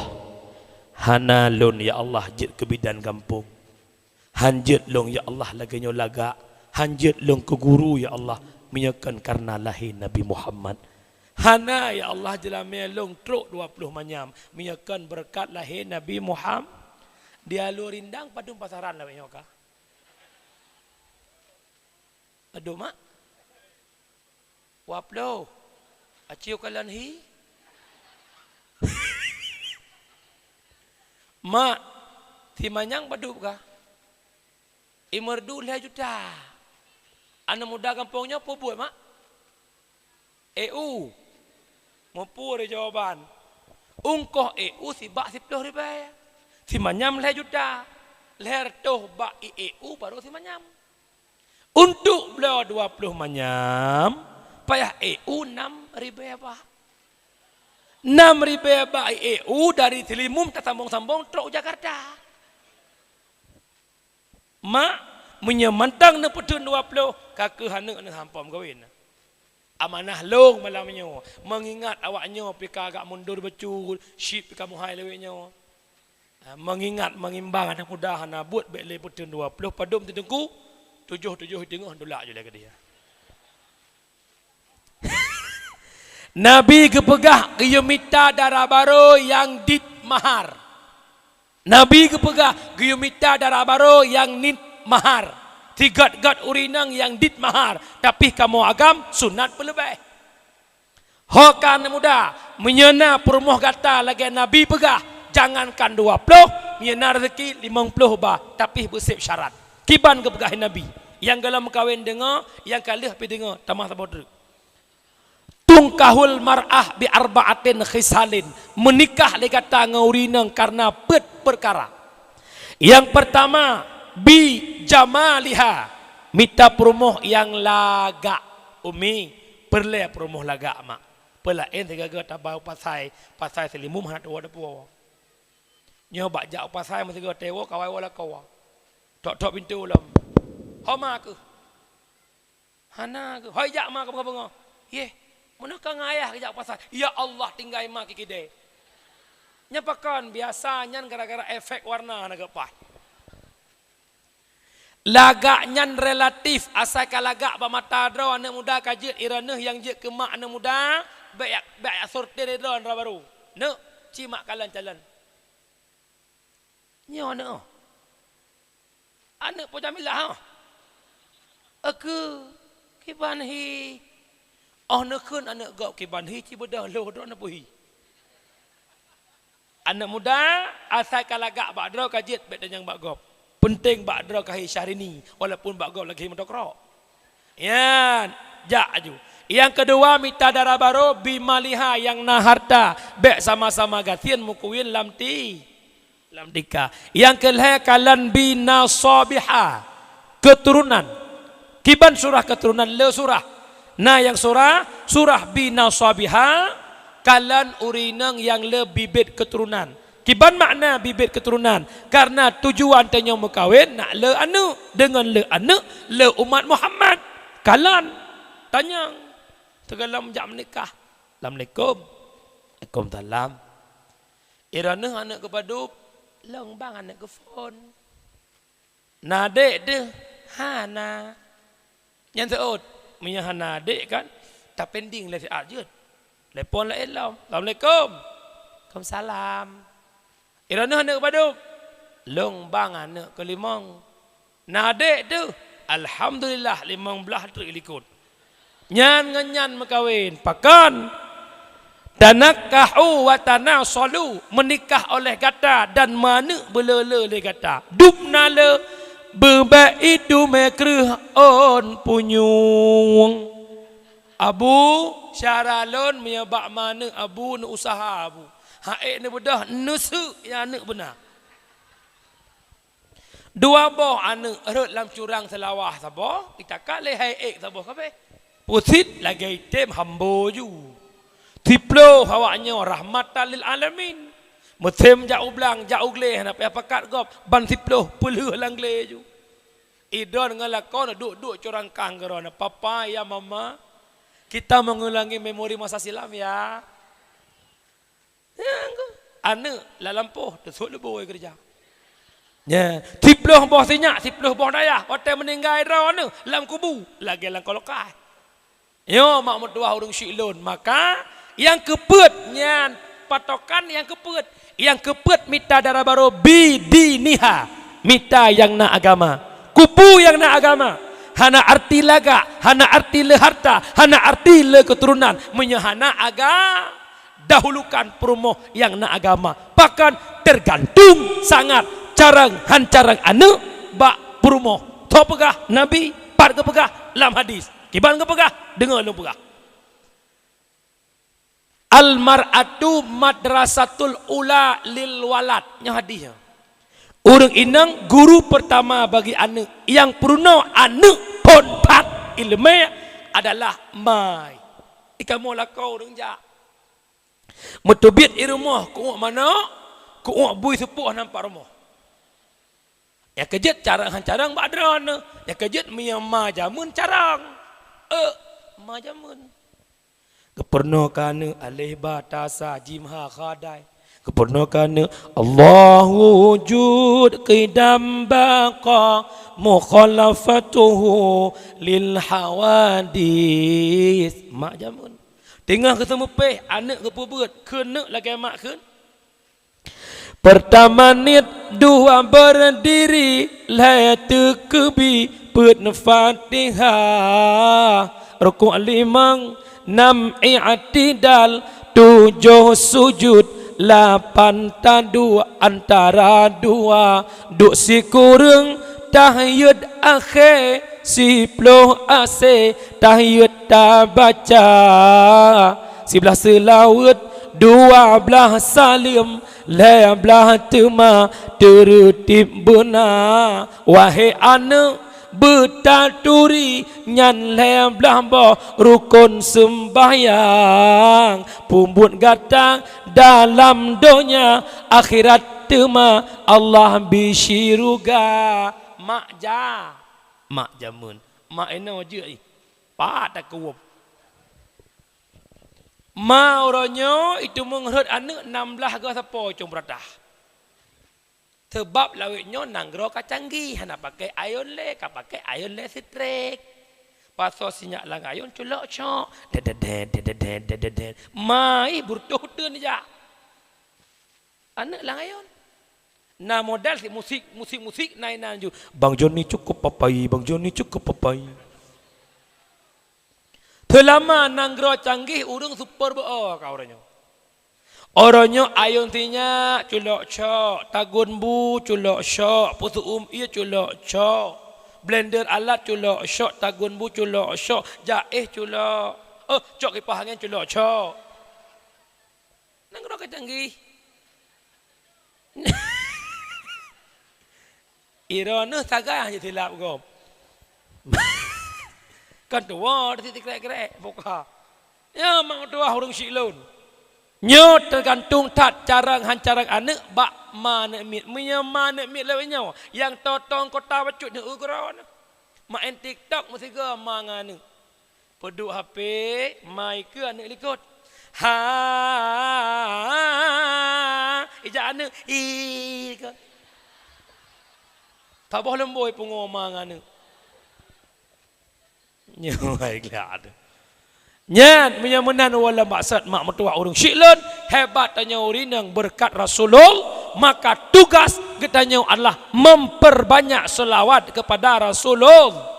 hana lôn ya Allah jeuet keu bidan gampông. Han jeuet lôn ya Allah lagée nyoe lagak. Han jeuet lôn keu guru ya Allah, meunyoe kon kareuna lahé Nabi Muhammad. Hana ya Allah jeulamé lôn trok dua ploh manyam, meunyoe kon beureukat lahé Nabi Muhammad. Di Alue Rindang padum pasaran lawét nyoe ka. Aduh mak. Dua ploh. Aci ukalon hi. Mak, si manyam padub kah? Imeurdu lhée juta. Aneuk muda gampông nyoe peue buet mak? E U. Meupue jawaban. Ungkoh E U sibak siploh ribée. Si manyam lhée juta. Lhée reutôh bak i E U barô si manyam. Untuk bloe dua ploh manyam, payah ék u nam ribée bak. Nam ribée bak ék u dari Seulimeum tasambong-sambong trok Jakarta. Mak, meunyoe mantong neupeutheun dua ploh, ka keuh aneuk neuhampa meukawen. Amanah lôn malam nyoe, meungingat awak nyoe pih ka agak mundur bacut, syit pih ka meuhai lawét nyoe. Ha, meungingat, meungimbang aneuk muda hana buet, bék lé peutheun dua ploh, padum teungku, tujoh-tujoh teungoh dulak ju lé keudeh. Nabi geupeugah geuyue mita dara barô nyang dit mahar. Nabi geupeugah geuyue mita dara barô nyang nit mahar. Sigét-gét ureuëng inong nyang dit mahar, tapi kamoe agam sunat peuleubeh. Ho ka aneuk muda, meunyoe na peurumoh gata lagée Nabi peugah, jangankan dua ploh, meunyoe na rezeki limong ploh ba, tapi beuseb syarat. Kiban geupeugah Nabi, nyang gohlom meukawen deungoe, nyang ka lheueh pih deungoe, tamah saboh treuk. Tungkahul mar'ah bi arba'atin khisalin. Meunikah lé gata ngon ureuëng inong kareuna peuet peukara. Nyang peurtama, bi jamaliha, mita peurumoh nyang lagak. Umi, peureulée peurumoh lagak, Mak. Peulaén sigoe-goe taba u pasai, pasai Seulimeum hana tuwoe dapu. Nyoe bak jak u pasai meusigoe tewoe kawai woe lakoe. Tok-tok pintoe lom. Ho ma keuh? Hana keuh. Hoi jak ma keuh beungoh-beungoh. Yeh, meunoe ka ngon ayah geujak u pasai. Ya Allah, tinggai ma kikidée. Nyan pakon biasa nyan gara-gara efek warna hana geupaih. Lagak nyan relatif, asai ka lagak bak mata droe aneuk muda ka jeuet, i droeneuh nyang jeuet keu mak aneuk muda, bék, bék sortir droe dara barô. Neuk, ci mak kalon calon. Nyoe aneuk, oh. Aneuk Po Jamilah, oh. Eukeu, kiban hi. Oh, neukheun aneuk gob kiban hi, ci beudôh lhôh droe neupeuhi. Aneuk muda, asai ka lagak bak droe ka jeuet, bék tanyong bak gob. Peunteng bak droe ka hi Syahrini, walaupun bak gob lagée meutokrok. Nyan, jak aju. Nyang keudua, mita dara barô bi maliha nyang na harta, bék sama-sama gasien meukawen lam ti-, lam tika. Nyang keulhée, kalon bi nasabiha, keuturonan. Kiban surah keuturonan, le surah. Na nyang surah, surah bi nasabiha, kalon ureuëng inong nyang le bibet keuturonan. Kiban makna bibet keuturonan? Kareuna tujuan tanyoe meukawen nak le aneuk, deungon le aneuk, le umat Muhammad. Kalon, tanyong, teugohlom jak meunikah. Assalamualaikum. Waalaikumsalam. I droeneuh aneuk geupadub, lôn bang aneuk geuphon. Na adék deuh? Hana. Nyan seuôt, meunyoe hana adék kan, tapending lé siat jeuet. Telepon laén lom. Assalamualaikum. Waalaikumsalam. I droeneuh aneuk padub? Lôn bang aneuk keulimong. Na adék deuh? Alhamdulillah, limong blaih treuk likot. Nyan ngon nyan meukawen. Pakon? Tanakahu wa tanasalu, meunikah oleh gata dan meuaneuk beule-le lé gata. Dub na le, beubek itu meukreuh ôn punyueng. Abu, syara lôn meunyoe bak meuaneuk abu neuusaha abu. Ha'ék neubeudôh neuseuk ya aneuk beuna. Dua boh aneuk rhot lam curang Seulawah saboh, itakat lé hai ék saboh kabéh. Pusit lagée item hambo ju. Siploh awak nyoe rahmatan lil alamin. Meusém jak u blang, jak u glé, hana payah pakat gob, ban siploh peulheueh lam glé ju. Idon ngon lakoe duek-duek curang kang keudroe, "Papa, ya mama, kita mengulangi memori masa silam ya." Aneuk lam lampôh teusut leuboi keureuja. Nya, siploh boh sinyak, siploh boh dayah, watée meuninggai droe aneuk lam kubu, lagée lam kolokai. Nyoe mak meutuwah ureuëng syik lôn, maka nyang keupeuet nyan patokan nyang keupeuet. Nyang keupeuet mita dara barô bidiniha, mita nyang na agama. Kubu nyang na agama, hana arti lagak, hana arti le harta, hana arti le keuturonan, meunyoe hana aga-, dahulukan peurumoh nyang na agama. Pakon? Teugantung sangat carông han carông aneuk bak peurumoh. Tho peugah Nabi, pat geupeugah lam hadis. Kiban geupeugah, deungoe lôn peugah. Al-mar'atu madrasatul ula lil walad. Nyoe hadis nyoe. Ureuëng inong guru peurtama bagi aneuk, nyang peurunoe aneuk phon that ileumèe adalah ma. Ikamoe lakoe ureueng jak. Meuteubiet i rumoh, keu'uek manok, keu'uek bui seupôh nam pat rumoh. Nyang keujeuet carông han carông bak droeneuh, nyang keujeuet meunyoe ma jameun carông. Eh, ma jameun. Geupeurunoe keu aneuk alif ba ta sa jim ha kha dai. Geupeurunoe keu aneuk Allahu wujud qidam baqa mukhalafatuhu lil hawadits. Mak jameun. Teungoh geuseumeupéh, aneuk geupeubeuet, kheun neuk lagèe mak kheun. Peurtama niet, dua berdiri, lhèe teukeubi, peuet Fatihah, rukuk limong, nam i'tidal, tujoh sujud, lapan taduek antara dua, duek sikureueng tahiyat akhé, siploh asé tahiyat tabaca, siblaih seulaweuet, dua blaih saleuem, lhèe blaih teuma teureutib beuna. Wahé aneuk, beutaturi nyan lhèe blaih boh rukon seumbahyang. Peubuet gata dalam donya, akhirat teuma Allah bri syeuruga. Mak ja, mak jameun, mak inoe jeuet ih. Pat takuwöb. Ma uroe nyoe iteumeung rhot aneuk nam blaih goe sapo cong beuratah. Seubab lawét nyoe nanggroe ka canggih, hana pakai ayon lé, ka pakai ayon lé seutrék. Pasoe sinyak lam ayon culok cok. Dededet, dededet, dededet. Ma ih beureutoh teun jak. Aneuk lam ayon. Na modal si musik, musik-musik na inan ju. Bang Joni cukup papai, Bang Joni cukup papai. Seulama nanggroe canggih ureueng super beu-o ka uroe nyoe. Uroe nyoe ayon sinyak culok cok, tagun bu culok cok, peuseu'uem ié culok cok, blender alat culok cok, tagun bu culok cok, jaéh culok. Oh, cok kipah angén culok cok. Nanggroe ka canggih. Droeneuh sagai hana silap gob. Kan tuwoe di sikrek-krek buka. Ya, mak tuah ureueng syik lôn. Nyoe teugantung that carông han carông aneuk bak ma aneuk miet. Meunyoe ma aneuk miet lawét nyoe, nyang totong kota bacut nyoe ugroe nyoe. Maén TikTok meusigoe ma ngon aneuk. Peuduek H P, ma ikeue aneuk likot. Ha, ijak aneuk, ih, likot. Taboh leumbôi pungo ma ngon aneuk. Nyoe hai gleh aneuk. Nyan, meunyoe meunan wallah maksud mak meutuah ureueng syik lôn, hebat tanyoe ureueng inong beureukat Rasulullah, maka tugas geutanyoe adalah memperbanyak selawat kepada Rasulullah.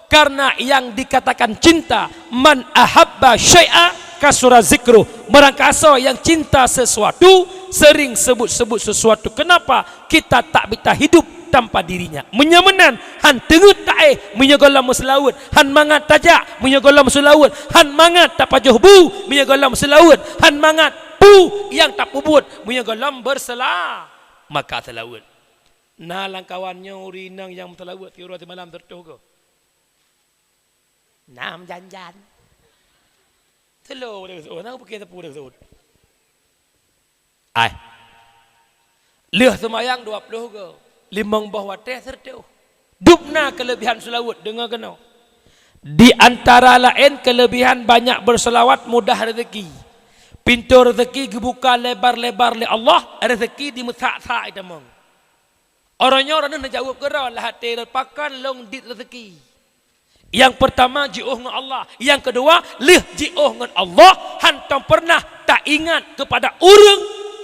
Karena yang dikatakan cinta, "Man ahabba syai'a kasura zikruh." Barangkasoe yang cinta sesuatu, sering sebut-sebut sesuatu. Kenapa? Kita tak bisa hidup tanpa dirinya. Meunyoe meunan, han teungeut taéh meunyoe gohlom meuseulaweuet, han mangat tajak meunyoe gohlom meuseulaweuet, han mangat tapajoh bu meunyoe gohlom meuseulaweuet, han mangat peue nyang tapeubuet meunyoe gohlom beusela-, maka seulaweuet. Na lam kawan nyoe ureueng inong nyang meuseulaweuet siuroe simalam sireutôh goe. Nam jan-jan. Teulo deuh seuôt, na pike teupeu deuh seuôt. Ai. Lheueh seumayang dua ploh goe, limong boh watèe sireutôh. Dub na keuleubihan seulaweuet deungoe keunoe. Di antara laén keuleubihan banyak beuseulaweuet mudah rezeki. Pintoe rezeki geubuka lebar-lebar lé Allah, rezeki dimeusak-sak itamong. Uroe nyoe droeneuh neujaweueb keudroe, lam até lôn pakon lôn dit rezeki. Nyang peurtama jiôh ngon Allah, nyang keudua lheueh jiôh ngon Allah, hantom peureunah taingat keupada ureueng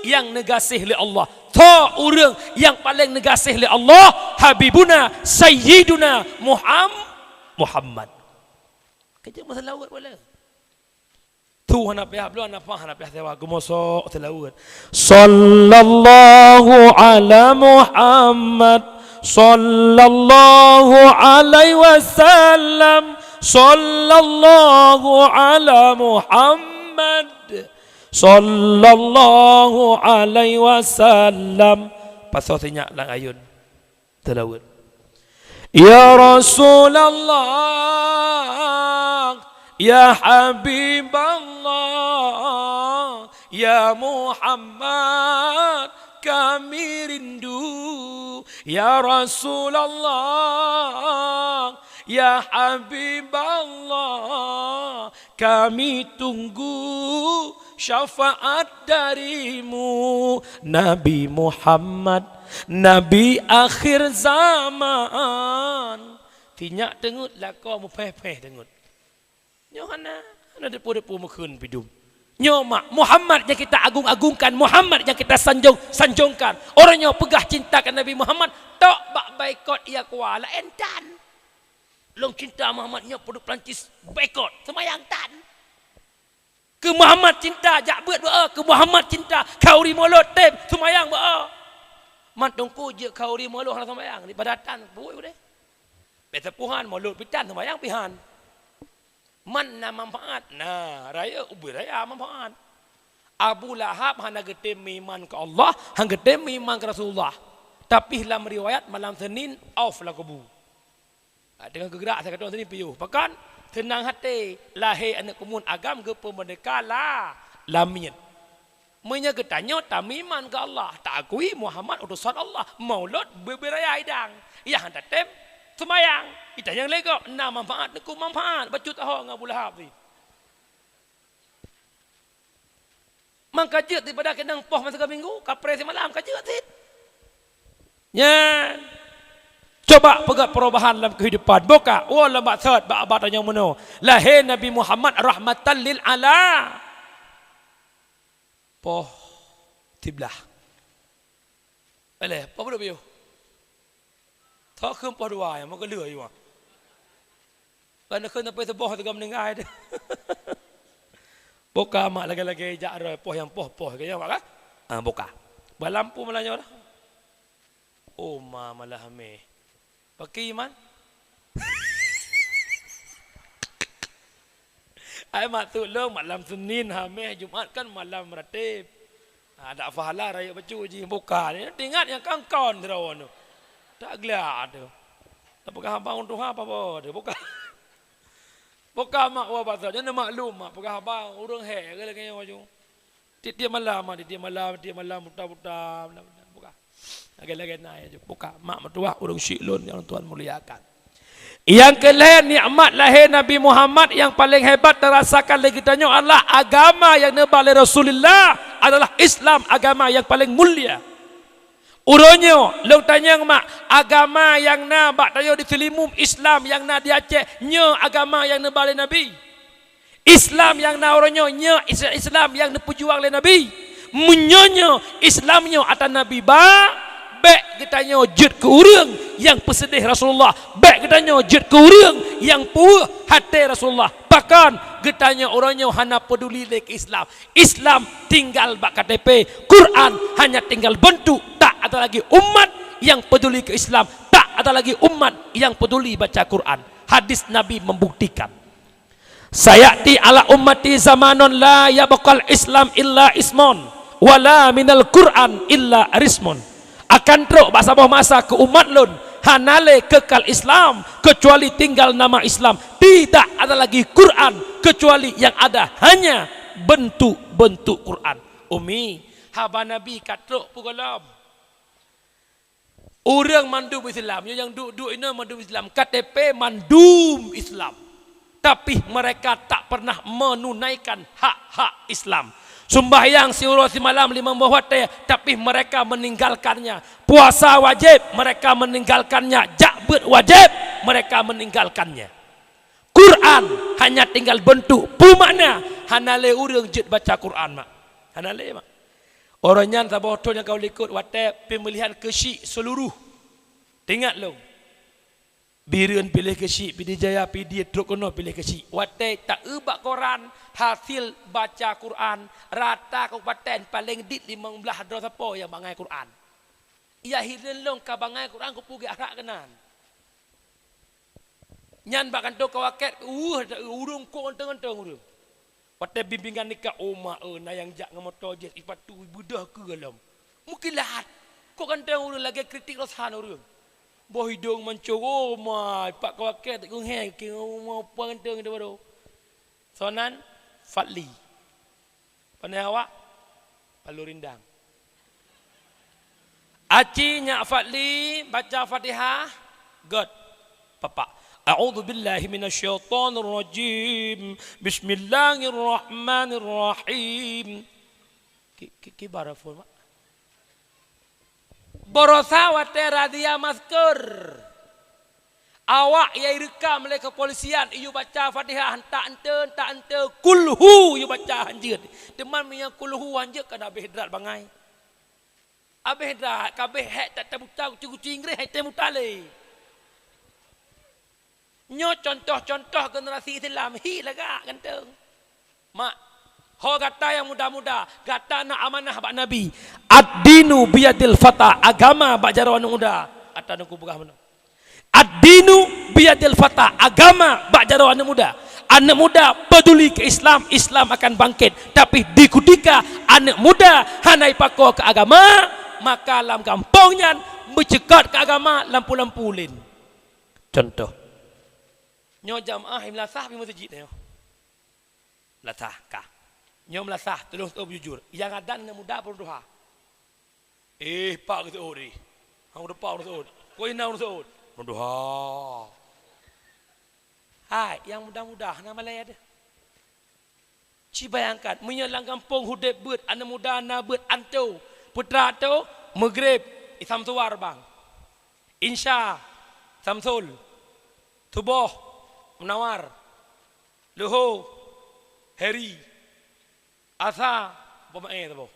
nyang neugaséh lé Allah. Soe ureueng nyang paleng neugaséh lé Allah? Habibuna Sayyiduna Muham-, Muhammad. Keu jeuet meuseulaweuet waleueng. Su hana payah bloe, nafah hana payah sewa, geumosok seulaweuet. Sallallahu ala Muhammad, sallallahu alaihi wasallam, sallallahu ala Muhammad, sallallahu alaihi wasallam. Pasoe sinyak lam ayôn. Seulaweuet. Ya Rasulullah, ya Habiballah, ya Muhammad, kami rindu. Ya Rasulullah, ya Habiballah, kami tunggu syafaat darimu, Nabi Muhammad, Nabi akhir zaman. Tinyak teungeut lakoe mupéh-péh teungeut. Nyoe hana, hana depu-depu meukheun pidum. Nyoe mak Muhammad nyang kita agung-agungkan, Muhammad nyang kita sanjong-sanjongkan. Orang nyoe peugah cinta keu Nabi Muhammad, tok bak baikot ia kuah laén tan. Lôn cinta Muhammad nyoe peuduek Perancis baikot, seumayang tan. Keu Muhammad cinta jak beuet beu, keu Muhammad cinta khauri mulod tem seumayang beu. Man teungku jeuet khauri mulod hana seumayang, di padatan buet udeh. Biasa puhan mulod pitan seumayang pihan. Man na manfaat, na raya ubé raya manfaat. Abu Lahab hana geutem meuiman keu Allah, hana geutem meuiman keu Rasulullah. Tapi lam riwayat malam Senin auf lam kubu. Ha, deungon geugrak sigoe teungoh sini piôh. Pakon? Seunang até, lahé aneuëk keumun agam geupeumeurdeka la, lamiet. Meunyoe geutanyoe tameuiman keu Allah, taakui Muhammad utosan Allah, maulud beubeuraya idang. Yah tatem seumayang. Itanyong lé gob, na manfaat, neuku manfaat, bacut taho ngon Abu Lahab ni. Mangka jeuet daripada keunong poh masa minggu, kapreh simalam ka jeuet cit. Nyan. Coba peugah perubahan lam kehidupan. Buka, oh lam baksat, bak abad tanyoe meunoe. Lahé Nabi Muhammad rahmatan lil ala. Poh siblah. Eleh, poh peuduek piôh. Tho kheun poh dua nyang meukeuleu ayue. Kan kheun sampai seuboh teuga meuninggai tu. Boka mak lagée-lagée jak roi poh nyang poh-poh ke nyoe mak kan? Ah, boka. Ba lampu malam nyoe dah. Oh ma malah meh. Paki man? Ai maksud lôn malam Senin, Hameh, Jumat kan malam ratib. Ha, dak pahala rayeuk bacut jih boka ni. Teuingat nyang kon-kon sidroe nyoe. Tak glak tu. Tak peugah haba ngon tuha apa-apa tu. Boka. Boka mak wa pasal. Jangan maklum mak peugah haba ureuëng hék lagée nyoe bacut. Tiep-tiep malam, ah, tiep-tiep malam, tiep malam buta-buta, buta-buta. Buka. Lagée-lagée na ya, buka. Mak meutuwah ureuëng syik lôn nyang Tuhan muliakan. Nyang keulhée nikmat lahé Nabi Muhammad nyang paleng hebat teurasakan lé geutanyoe adalah agama nyang neuba lé Rasulullah adalah Islam, agama nyang paleng mulia. Uroe nyoe lôn tanyong mak, agama nyang na bak tanyoe di Seulimum, Islam nyang na di Aceh, nyoe agama nyang neuba lé Nabi? Islam nyang na uroe nyoe, nyoe Is-, Islam nyang neupeujuang lé Nabi. Meunyoe nyoe Islam nyoe atra Nabi ba, bék geutanyoe jeuet keu ureuëng nyang peuseudeh Rasulullah, bék geutanyoe jeuet keu ureuëng nyang peuweueh até Rasulullah. Bahkan geutanyoe uroe nyoe hana peuduli lé keu Islam. Islam tinggal bak K T P, Quran hanya tinggal bentuk, tak ada lagi umat yang peduli ke Islam, tak ada lagi umat yang peduli baca Quran. Hadis Nabi membuktikan. Sayati ala ummati zamanun la yabqal Islam illa ismun, wala minal Quran illa rismun. Akan trok bak saboh masa keu umat lôn hana lé keukal Islam keucuali tinggal nama Islam. Tidak ada lagi Quran keucuali yang ada hanya bentuk-bentuk Quran. Umi, haba Nabi ka trok peue gohlom. Ureuëng mandum Islam, nyoe nyang duek-duek inoe mandum Islam, K T P mandum Islam. Tapi mereka tak pernah menunaikan hak-hak Islam. Sumbahyang siuroe simalam limong boh watée, tapi mereka meninggalkannya. Puasa wajib, mereka meninggalkannya. Jak beuet wajib, mereka meninggalkannya. Quran hanya tinggal bentuk, peue makna? Hana lé ureuëng jeuet baca Quran, mak. Hana lé, mak. Uroe nyan saboh thon nyang ka likot watée pemilihan keuchik seuluruh. Teuingat lôn. Bireuen piléh keuchik, Pidie Jaya, Pidie trok keunoe piléh keuchik. Watée taeu bak koran hasil baca Quran, rata kabupaten paleng dit limong blaih droe sapo nyang bangai Quran. Ia hireuen lôn ka bangai Quran kupeugét arak keunan. Nyan bak kantô kawaket, uh, ureuëng kok ganteng-ganteng ureuëng. Watée bimbingan nikah, oh ma, eh, na nyang jak ngon moto jih, sipatu beudoh keu gohlom. Meukilat. Kok ganteng ureuëng lagée kritik rosan ureuëng. Boh idong mancung, oh, ma, ipak kawakée teuk geuhée, keu ma puang ganteng tu baru. Sonan Fadli. Pane awak? Palu rindang. Aci nyak Fadli baca Fatihah, gét. Papak. A'udzubillahi minasyaitonirrajim. Bismillahirrahmanirrahim. Ki, ki, ki bara phon, Mak? Barosa watée razia masker. Awak nyang ireukam lé keupolisian, iyue baca Fatihah, entak ente, entak ente, kulhu iyue baca hanjeuet. Teuma meunyoe kulhu hanjeuet, kan abéh drat bangai. Abéh drat, ka abéh hék that tabuta kucing-kucing, greh hai tém utalé. Nyoe contoh-contoh generasi Islam, hi lagak ganteng. Mak, ho gata nyang muda-muda, gata na amanah bak Nabi. Ad-dinu biyadil fata, agama bak jaroe aneuk muda. Ata nungku peugah meunoe. Ad-dinu biyadil fata, agama bak jaroe aneuk muda. Aneuk muda peduli ke Islam, Islam akan bangkit. Tapi di kutika aneuk muda hana ipakoe ke agama, maka lam gampông nyan meuceukat ke agama lampu-lampu lén. Contoh. Nyoe jamaah i meulasah pi meuseujid nyoe. Meulasah kah. Nyoe meulasah, tulông seuôt beujujur. Nyang adan aneuk muda peureudoha. Eh, pak geuseuôt deh. Hang depan ureueng seuôt. Koi na ureueng seuôt. Peureudoha. Hai, nyang muda-muda hana malée deh. Ci bayangkan, meunyoe lam gampông udeb beuet, aneuk muda na beuet anto, putra anto, Maghrib, Isamsuwar bang. Insya, Samsul. Suboh, Munawar. Luho, Heri. Asa, Bomae saboh.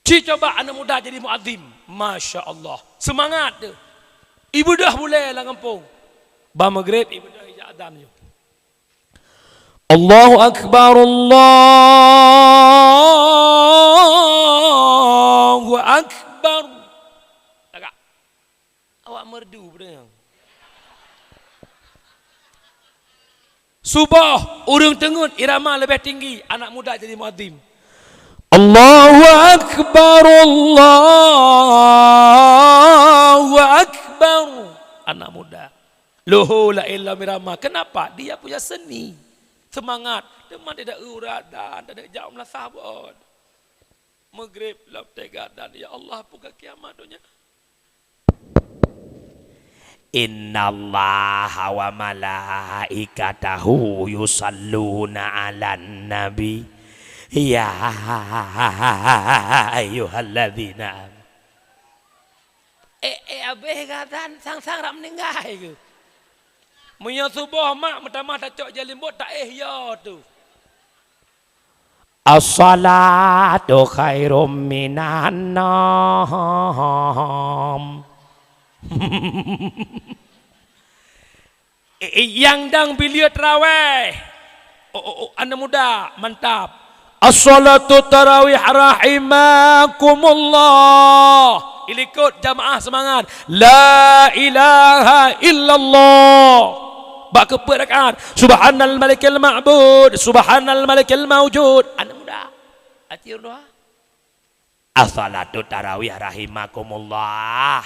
Ci coba aneuk muda jadi muazzin. Masya Allah. Semangat tu. Ibadah bulée lam gampông. Ba Maghrib, ibadah ijak adan nyoe. Allahu Akbar, Allahu Akbar. Tagak. Awak merdu pada nyang. Suboh, ureueng teungeut irama leubeh tinggi, anak muda jadi muazzin. Allahu Akbar, Allahu Akbar. Anak muda. Luho laén lom irama. Kenapa? Dia punya seni. Semangat. Teuma tidak urat dan tidak jauh melasah buat. Maghrib lom teuga dan, ya Allah, buka kiamat donya. Innallaha wa malaikatahu yusalluna 'alan nabi. Ya ayyuhalladzina am-, eh, eh, abéh gadan sang-sang rak meuninggai keu. Meunyoe suboh mak meutamah tacok jalimbot taéh yo tu. As-salatu khairum minan naum. Nyang dang bilieu tarawih. Oh, oh, oh, aneuk muda, mantap. As-salatu tarawih rahimakumullah. Ilikot jamaah semangat. La ilaha illallah. Bak keupeuet rakaat. Subhanal malikil ma'bud. Subhanal malikil maujud. Aneuk muda. Aci ureueng tuha. As-salatu tarawih rahimakumullah.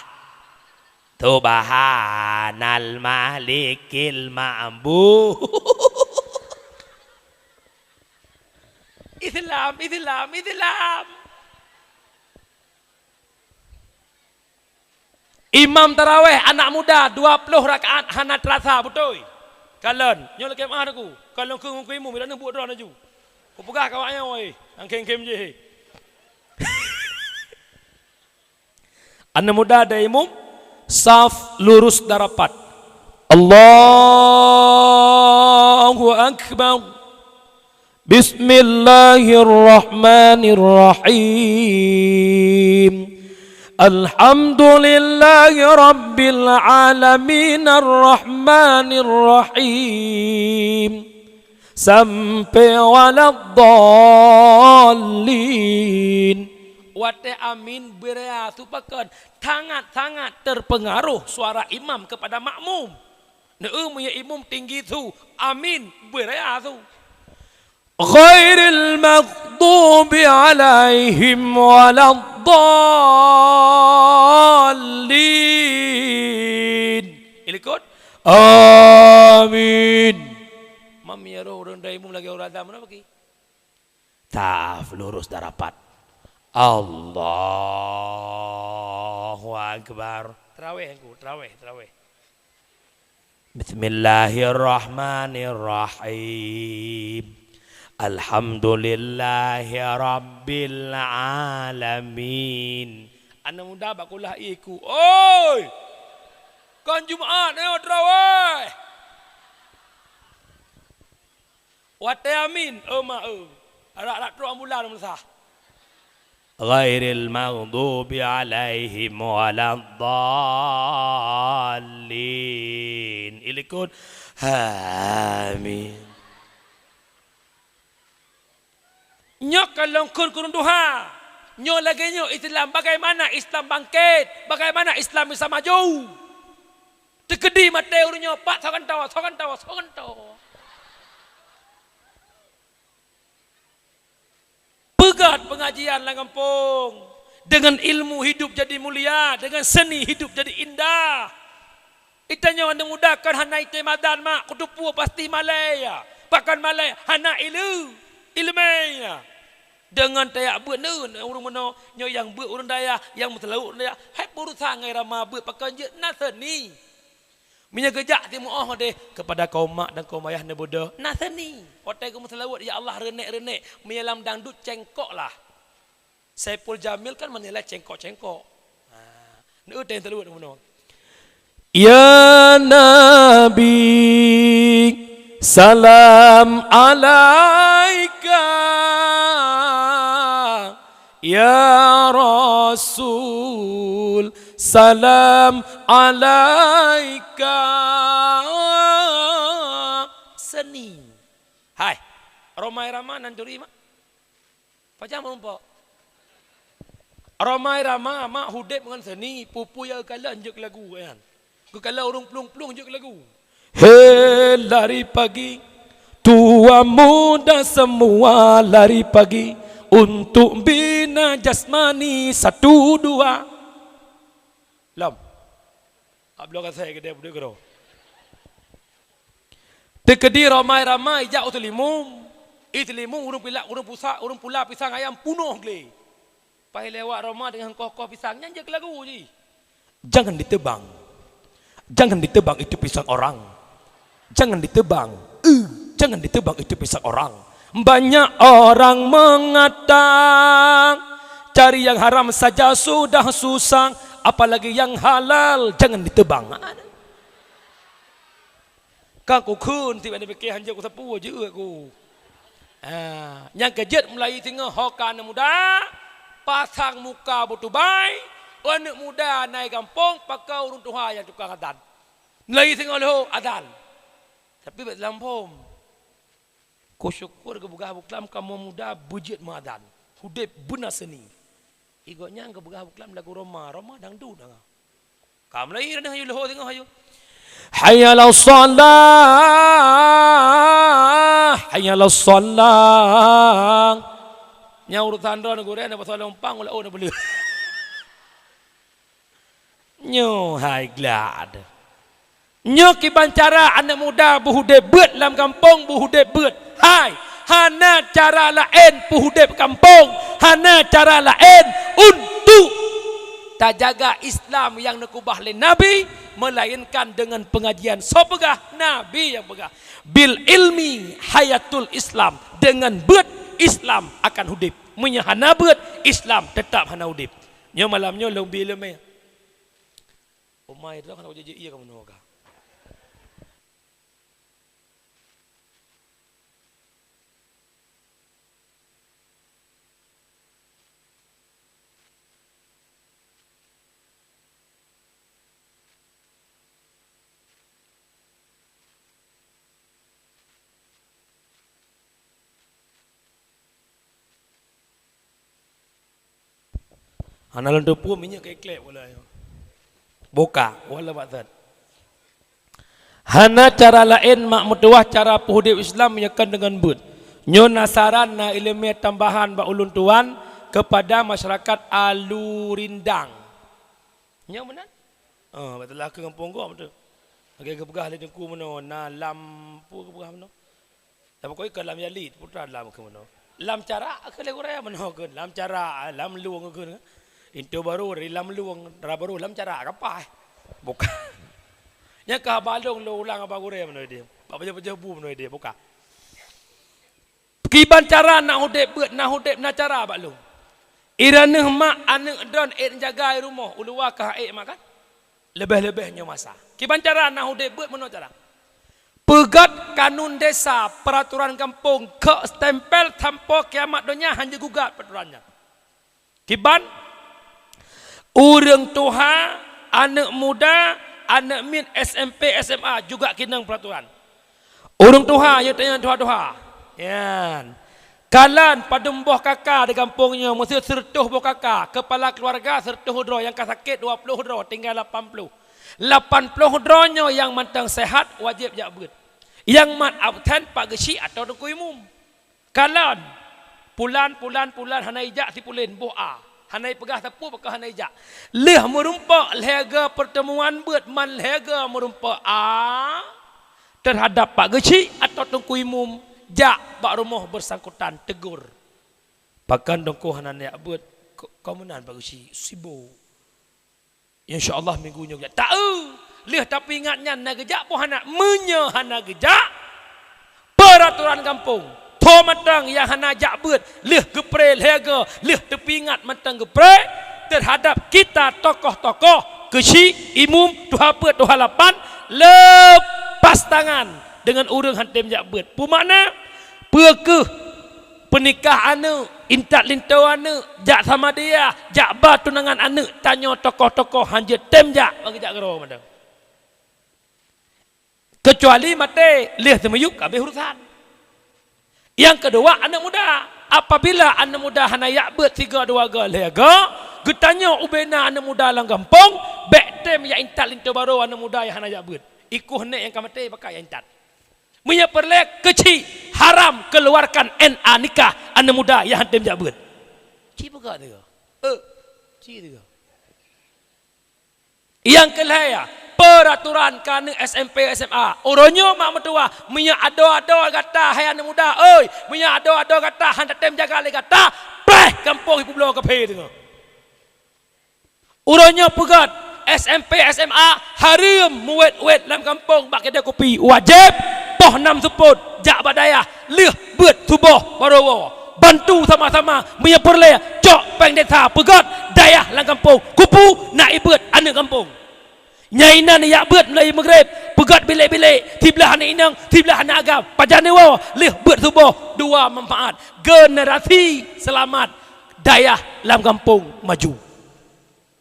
Subhanal malikil ma'bud. Islam, Islam, Islam. Imam tarawih anak muda dua ploh rakaat hana terasa, beutôi? Kalon, nyoe lagée meuah aku. Kalon keu ngon imum, dak neubuet droe laju. Kupeugah kawak nyoe, eh, angkém-kém jih. Aneuk muda dan imum, saf lurus dan rapat. Allahu Akbar. Bismillahirrahmanirrahim. Alhamdulillahi rabbil alamin, arrahmanirrahim. Sampai waladdallin. Watée amin beuraya su pakon, sangat-sangat terpengaruh suara imam kepada makmum. Neu meunyoe imum tinggi su, amin beuraya su. Ghairil maghdubi alaihim waladdallin. Ilikot. Amin. Mam ya roh ureuëng dai mum lagée ureuëng Adam na bagi. Taf lurus dan rapat. Allahu Akbar. Tarawih aku, tarawih, tarawih. Bismillahirrahmanirrahim. Alhamdulillahirabbil alamin. Anak muda bak kulah iku. Oi! Kon Jumat, ayo tarawih. Watée amin, eu ma eu. Arak-arak trok ambulan meusah. Ghairil maghdubi alaihim waladdallin. Ilikot. Amin. Nyoe ka lôn kheun keu ureuëng tuha. Nyoe lagée nyoe Islam, bagaimana Islam bangkit? Bagaimana Islam bisa maju? Teukeudi maté ureuëng nyoe pat soe gantoe, soe gantoe, soe gantoe. Peugét pengajian lam gampông. Dengan ilmu hidup jadi mulia, dengan seni hidup jadi indah. Itanyoe aneuk muda kan hana item adan mak, kuteupue pasti malée ya. Pakon malée hana ileue, ileumé ya. Deungon tajak beuet neuen ureuëng meunoe, nyoe nyang beuet ureuëng dayah, nyang meuseulaweuet ureuëng dayah, hai peurusan ngai rama beuet pakon jeuet na seni. Meunyoe geujak timuoh deh keupada kaum mak dan kaum ayah neubeudoh, na seni. Watée geumeuseulaweuet, ya Allah reunek-reunek, meunyoe lam dangdut cengkok lah. Saipul Jamil kan meunilai cengkok-cengkok. Ha, neueu teuh seulaweuet meunoe. Ya Nabi, salam alaika. Ya Rasul, salam alaika. Seni. Hai, Rhoma Irama nan turi mak. Pajan meurumpok. Rhoma Irama mak udeb ngon seni, peue-peue nyang geukalon jeuet keu lagu nyan. Geukalon ureuëng plueng-plueng jeuet keu lagu. Hei lari pagi, tua muda semua lari pagi untuk bina jasmani satu dua. Lom. Abloe kasée keudeh budek keudroe. Teukeudi Rhoma Irama ijak u Teulimum. I Teulimum ureuëng pula, ureuëng pusa, ureuëng pula pisang ayam punoh glé. Pai lewat Rhoma deungon koh-koh pisang nyan jeuet keu lagu jih. Jangan ditebang. Jangan ditebang itu pisang orang. Jangan ditebang. Eh, jangan ditebang itu pisang orang. Banyak orang mengata, cari yang haram saja sudah susah, apalagi yang halal jangan ditebang. Ka kukheun tieb aneuk pike hanjeuet kusapeue jeuet ku. Ha, nyang keujeuet mulai singoh ho ka aneuk muda, pasang muka beutubai, aneuk muda na i gampông pakon ureuëng tuha nyang tukang adan. Mulai singoh leuho adan. Tapi bék lampom. Kusyukur geupeugah buklam kamoe muda beujeuet meuadan. Udeb beuna seni. Igoe nyang geupeugah buklam lagu Rhoma, Rhoma dangdut danga. Ka mulai dah ayo leuho singoh ayo. Hayya 'alas shalah, hayya 'alas shalah. Nyang urusan droe gurée na pasal lompang ulah oh na peuleueh. Nyoe hai glad. Nyoe kiban cara aneuk muda beuhudeb beuet lam gampông beuhudeb beuet. Hai, hana cara laén peuhudeb gampông, hana cara laén untuk tajaga Islam nyang neukubah lé Nabi, meulainkan deungon peungajian. Soe peugah? Nabi nyang peugah. Bil ilmi hayatul Islam. Deungon beuet Islam akan udeb. Meunyoe hana beuet, Islam teutap hana udeb. Nyoe malam nyoe lôn bi leumé. Umai droe hana jijak ie ka meunoe ka. Hana lôn teupeu minyeuk keu iklek wala nyoe. Boka wala bak that. Hana cara laén mak meutuwah cara peuhudeb Islam meunyoe kon deungon beuet. Nyoe na saran, na iéleumé tambahan bak ulôn tuan kepada masyarakat Alurindang. Nyoe meunan? Oh, beutôi lah keu gampông gob tu. Lagèe geupeugah lé Teungku meunoe, na lam, peue geupeugah meunoe? Lam pokok ka lam Yalid, putra lam keu meunoe. Lam Carak keu lé gurèe meunoe keu, lam Carak, lam Lueng keu. Linto Barô dari lam Lueng, dara barô lam Carak, ka paih. Bukan. Nyan ka haba lôn, lôn ulang haba gurèe meunoe deh. Bak pajoh-pajoh bu meunoe deh, bukan. Kiban cara na udép beuet, na udép na cara bak lôn. Iroh neuh mak aneuk droen ék jaga i rumoh, u luwa ka ék mak kan? Leubeh-leubeh nyoe masa. Kiban cara na udép beuet meunoe cara. Peugöt kanun desa, peraturan gampông, keu stempel sampoe kiamat donya hana jigugat peraturan nyan. Kiban ureueng tuha, aneuk muda, aneuk miet S M P, S M A juga keunong peraturan. Ureueng tuha, nyang tanyong tuha-tuha. Nyan. Kalon padum boh kaka di gampông nyoe, meuseu seureutôh boh kaka, kepala keluarga seureutôh droe, nyang ka sakét dua ploh droe, tinggai lapan ploh. Lapan ploh droe nyoe nyang mantong sehat wajéb jak beuet. Nyang mat absen Pak Geuchik atau Teungku Imum. Kalon, pulan, pulan, pulan hana ijak si pulen boh A. Hana ipeugah sapeue pakon hana ijak. Lheueh meurumpok lhèe go pertemuan beuet man lhèe go meurumpok A terhadap Pak Geuchik atau Teungku Imum jak bak rumoh bersangkutan tegur. Pakon Teungku hana neujak beuet, ko-, kon meunan Pak Geuchik sibok. Insya Allah minggu nyoe geujak. Taeu, lheueh tapeuingat nyan na geujak boh aneuk. Meunyoe hana geujak, peraturan gampông, tho mantong nyang hana jak beuet, lheueh geupré lhèe go, lheueh teupeuingat mantong geupré terhadap kita tokoh-tokoh, Geuchik, Imum, Tuha Peuet, Tuha Lapan, lepas tangan deungon ureueng han tem jak beuet. Peue makna? Peue keuh? Peunikah aneuk, intat linto aneuk, jak samadiyah, jak ba tunangan aneuk, tanyoe tokoh-tokoh han jeuet tem jak bak geujak keudroe mantong. Keucuali maté, lheueh teumiyueb ka habéh urusan. Nyang keudua, aneuk muda. Apabila aneuk muda hana jak beuet sigo dua go lhèe go, geutanyoe ubena aneuk muda lam gampông, bèk tem jak intat linto barô aneuk muda nyang hana jak beuet. Ikoh nèk nyang ka maté, pakon jak intat. Meunyoe peureulèe keuchik, haram keluarkan N A nikah aneuk muda nyang han tem jak beuet. Ci peugah teuga? Eh, ci teuga? Nyang keulhèe, peraturan keu aneuk S M P, S M A. Uroe nyoe mak meutuwah, meunyoe adoe-adoe gata hai aneuk muda, oi, meunyoe adoe-adoe gata han tatem jaga lé gata, preh gampông ipeubloe kaphé teungoh. Uroe nyoe peugöt, S M P, S M A hareuem meuwét-wét lam gampông bak keudè kupi. Wajéb poh nam seupôt jak bak dayah lheueh beuet suboh barô woe. Bantu sama-sama meunyoe peureulèe cok péng desa peugöt dayah lam gampông. Keupeue na ibeuet aneuk gampông. Nyan inan jak beuet mulai meugréb, peugöt bilék-bilék, siblah aneuk inong, siblah aneuk agam. Pajan iwoe lheueh beuet suboh, dua manfaat. Generasi seulamat, dayah lam gampông maju.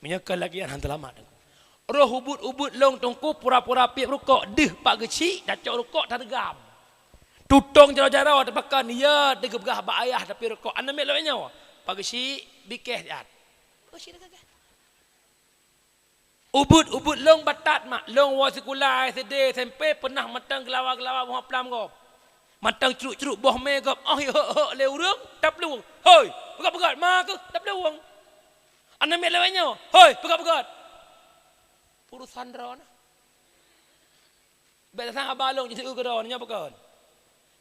Meunyoe keu lagèe nyan han teulamat. Roh ubeuet-ubeuet lôn teungku pura-pura piep rukok deuh Pak Geuchik tacok rukok tareugam. Tutong jaroe-jaroe tapakon ya teugeubeugaih bak ayah tapi rukok. Aneuk miet lôn nyoe, Pak Geuchik bikeh siat. Pak Geuchik teugeubeugaih. Ubeuet-ubeuet lôn batat mak, lôn woe sikula S D S M P peunah mantong geulawa-geulawa boh plam gob. Mantong cruk-cruk boh mé gob, oh, hek-hek lé ureueng, taplueng. Hoi, peugah-peugah ma keuh, taplueng. Aneuk miet lawét nyoe, hoi, peugah-peugah. Urusan droeneuh. Bèk sang haba lôn jiseu keudroe nyoe pakon.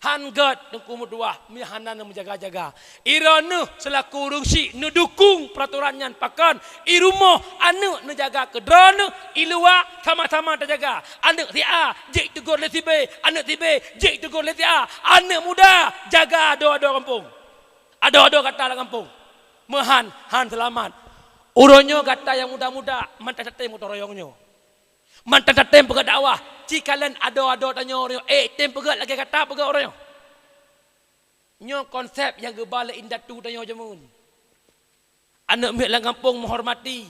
Han gèt teungku meutuwah meuhana neumeujaga-jaga. Iroe neuh seulaku ureueng syik neudukung peuratoran nyan pakon. I rumoh aneuk neujaga keu droeneuh, i luwa sama-sama tajaga. Aneuk si A jeuet teugor lé si B, aneuk si B jeuet teugor lé si A. Aneuk muda jaga adoe-adoe gampông. Adoe-adoe gata lam gampông. Meuhan han seulamat. Uroe nyoe gata nyang muda-muda mantong tatem gotong royong nyoe. Mantong tatem peugah dakwah, ci kalon adoe-adoe tanyoe uroe nyoe, ék tem peugah lagèe gata peugah uroe nyoe. Nyoe konsep nyang geuba lé indatu tanyoe jameun. Aneuk miet lam gampông meuhormati.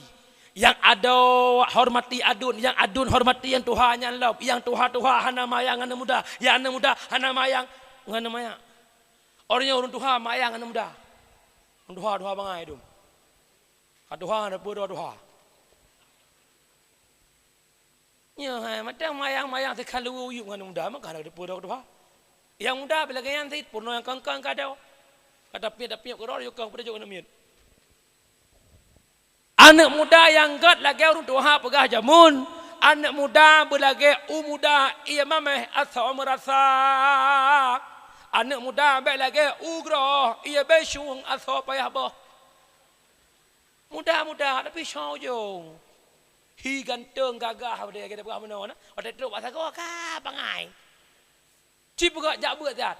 Nyang adoe hormati aduen, nyang aduen hormati nyang tuha nyan lom. Nyang tuha-tuha hana mayang ngon aneuk muda, nyang aneuk muda hana mayang ngon aneuk manyak. Uroe nyoe ureueng tuha mayang ngon aneuk muda. Ureueng tuha, tuha bangai dum. Ka tuha na peue droe tuha. Nyoe hai, mantong mayang-mayang teuka luweue uyueb ngon muda, meuka hana teupeue droe tuha. Nyang muda bèk lagèe nyan cit, peurunoe nyang kon-kon ka deuh. Ka tapiep-tapiep keudroe, yue kong peudeuh jok keuneuk miet. Aneuk muda nyang gèt lagèe ureueng tuha peugah jameun, aneuk muda beu lagèe u muda ié mamèh asoe meurasa. Aneuk muda bèk lagèe u groe ié bèsung asoe payah boh. Muda-muda tapi soe ujong. Hi ganteng gagah, watèe lagèe tapeugah meunoe na. Watèe trok bak sagoe ka bangai. Ci peugah jak beuet that.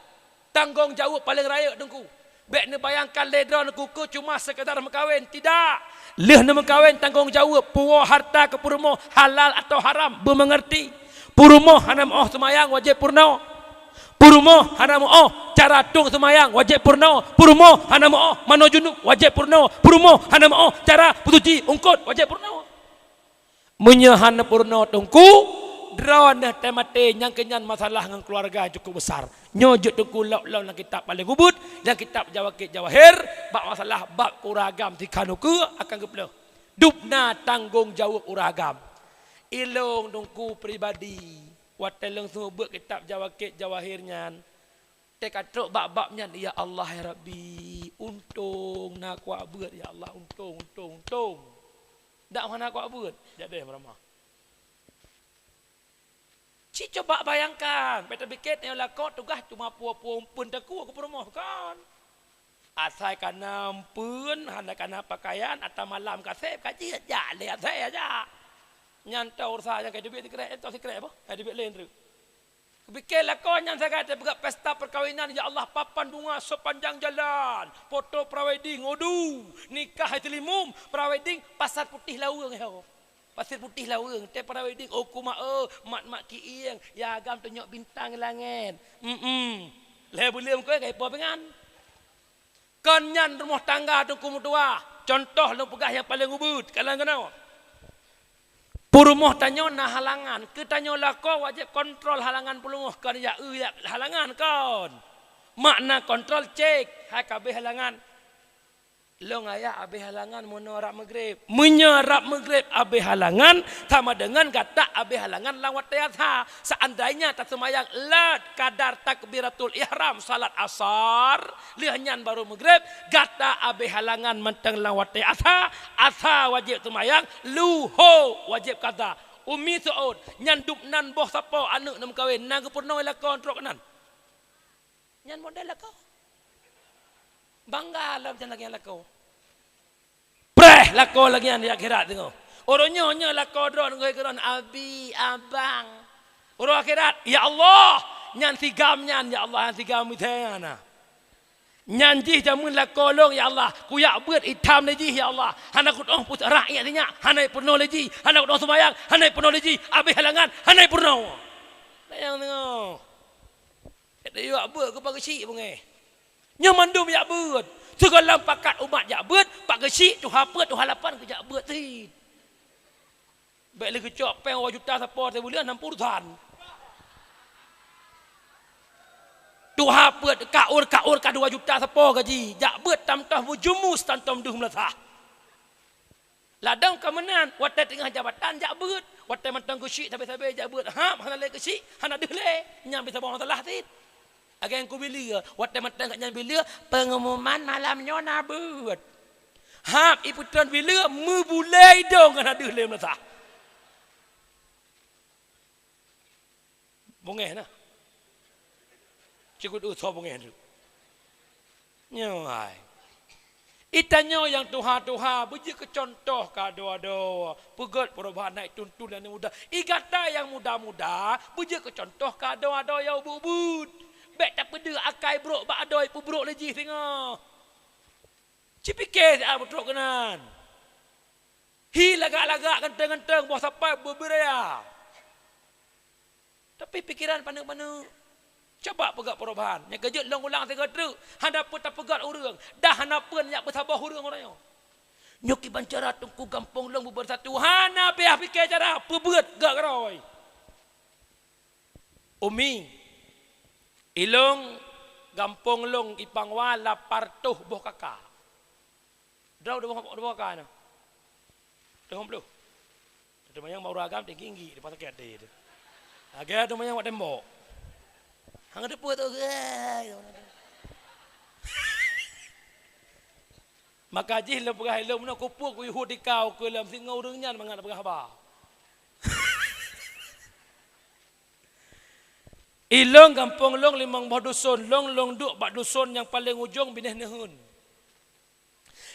Tanggong jaweueb paleng rayeuk Teungku. Bèk neubayangkan lé droeneuh Teungku keu cuma sekadar meukawen. Tidak. Lheueh neumeukawen tanggong jaweueb, puwoe harta keu peurumoh halal atawa haram, beumeungeurti. Peurumoh hana meuoh seumayang wajéb peurunoe. Peurumoh hana meuoh cara tueng seumayang wajéb peurunoe. Peurumoh hana meuoh manoe junub wajéb peurunoe. Peurumoh hana meuoh cara peusuci eungkôt wajéb peurunoe. Meunyoe hana peurunoe Teungku, droeneuh teumaté nyang keunyan masalah ngon keuluwarga nyang cukup besar. Nyoe jeuet Teungku lom-lom lam kitab paleng ubit, lam kitab Jawakét Jawahir, bak masalah bab ureueng agam sikhan ukeue akan geupeuleueh. Dubna tanggong jaweueb ureueng agam. Ilôn Teungku pribadi, watèe lôn seumeubeuet kitab Jawakét Jawahir nyan, teuka trok bab-bab nyan, ya Allah, ya Rabbi, untông na kuwak beuet, ya Allah, untông, untông, untông. Dak hana kuwak beuet, jak deh meuramah. Ci coba bayangkan, bèk tapike tanyoe lakoe tugaih cuma puwoe-puwoe umpeuen takue keu peurumoh, kon. Asai kana umpeuen, hana kana pakaian, ata malam ka sép, ka jeuet jak lé asai jak. Nyan toh urusan nyang ka teubiet sikrek, eh, toh sikrek apa? Ka teubiet lé treuk. Pike lakoe nyan sagai tapeugah pesta perkawinan, ya Allah, papan bunga sepanjang jalan, foto prewedding, odu, nikah Seulimum, prewedding Pasar Putih Laweueng, ho. Pasir Putih Laweueng, teuh prewedding, oh, kumae, mat-mat kieng, ya agam tunyok bintang langét. Mm-mm. Lhèe buleuen keu kai po pingan. Kon nyan rumoh tangga Teungku meutuwah. Contoh lôn peugah nyang paleng ubit, kalon keunoe. Peurumoh tanyoe na halangan. Keu tanyoe lakoe wajéb kontrol halangan peurumoh, kon jak eu jak halangan, kon. Makna kontrol, cék, hai ka abéh halangan. Lôn ayah abéh halangan meunoe rab Maghrib. Meunyoe rab Maghrib abéh halangan, sama deungon gata abéh halangan lam watèe asha. Seandainya taseumayang lheueh kadar takbiratul ihram salat asar, lheueh nyan baru Maghrib, gata abéh halangan mantong lam watèe asha, asha wajéb seumayang, luho wajéb qadha. Umi seuôt, nyan dubnan boh sapo aneuk neumeukawen, na geupeurunoe lakoe trok nan. Nyan model lakoe. Bangga lom nyan lagèe nyan lakoe. Preh lakoe lagèe nyan di akhirat teungoh. Uroe nyoe, nyoe lakoe droe ngon keuron abi, abang. Uroe akhirat, ya Allah, nyan si gam nyan, ya Allah, nyan si gam misé nyan na. Nyan jih jameun lakoe lôn, ya Allah, kujak beuet itam lé jih, ya Allah. Hana kutu'oh pus rakyat sinyak, hana peurunoe lé jih, hana kutu'oh seumayang, hana peurunoe lé jih, abéh halangan, hana peurunoe. Sayang teungoh. Jadi jak beuet keu Pak Geuchik beungéh. Nyoe mandum jak beuet. Sigohlom pakat umat jak beuet, Pak Geuchik, tuha peuet, tuha lapan keu jak beuet cit. Bèk lé geucok péng dua juta sapo sibuleuen, nam puluh urusan. Tuha peuet, kaur-kaur ka dua juta sapo gaji, jak beuet tam toh beujumus tantom deuh meulasah. Ladôm ka meunan, watèe teungoh jabatan jak beuet, watèe mantong geuchik sabé-sabé jak beuet, hab hana lé geuchik, hana deuh lé, nyan biasa boh masalah cit. Lagèe Teungku Bileu, watèe mantong gobnyan Bileu, pengumuman malam nyoe na beuet. Hab ipeutreun Bileu, meubulée idong hana deuh lé meulasah. Beungéh na. Cikot eu soe beungéh tu. Nyoe hai. Geutanyoe nyang tuha-tuha, beujeuet keu cuntoh keu adoe-adoe. Peugöt perubahan na tuntun aneuk muda. Gata nyang muda-muda, beujeuet keu cuntoh keu adoe-adoe nyang ubit-ubit. Bèk tapeudeuh akai brok bak adoe peubrok lé jih singoh. Cipike siat beutrok keunan. Hi lagak-lagak, ganteng-ganteng, boh sapai beubiraya. Tapi pikeran paneuk-paneuk. Cuba peugöt perubahan. Nyang keujeuet lôn ulang sigoe treuk. Hana peue tapeugöt ureueng. Dah hana peue neujak peusaboh ureueng uroe nyoe. Nyoe kiban cara Teungku gampông lôn beubersatu. Hana piah pike cara. Peubeuet gak keurôi. Umi, ilôn gampông lôn i Pangwa lapan reutôh boh kaka. Droe dua boh, dua boh kaka na. Dua boh. Teuma nyang bak ureueng agam tinggi-tinggi, di pasakét di tu. Lagèe teuma nyang bak tembok. Hang teupeue tu. Maka jih lôn peugah ilôn meunan, kupeue kuyue tika ukeue lom singoh ureuëng nyan mangat peugah haba. Ilôn gampông lôn limong boh duson, lôn, lôn duek bak duson nyang paleng ujong Binéh Neuheun.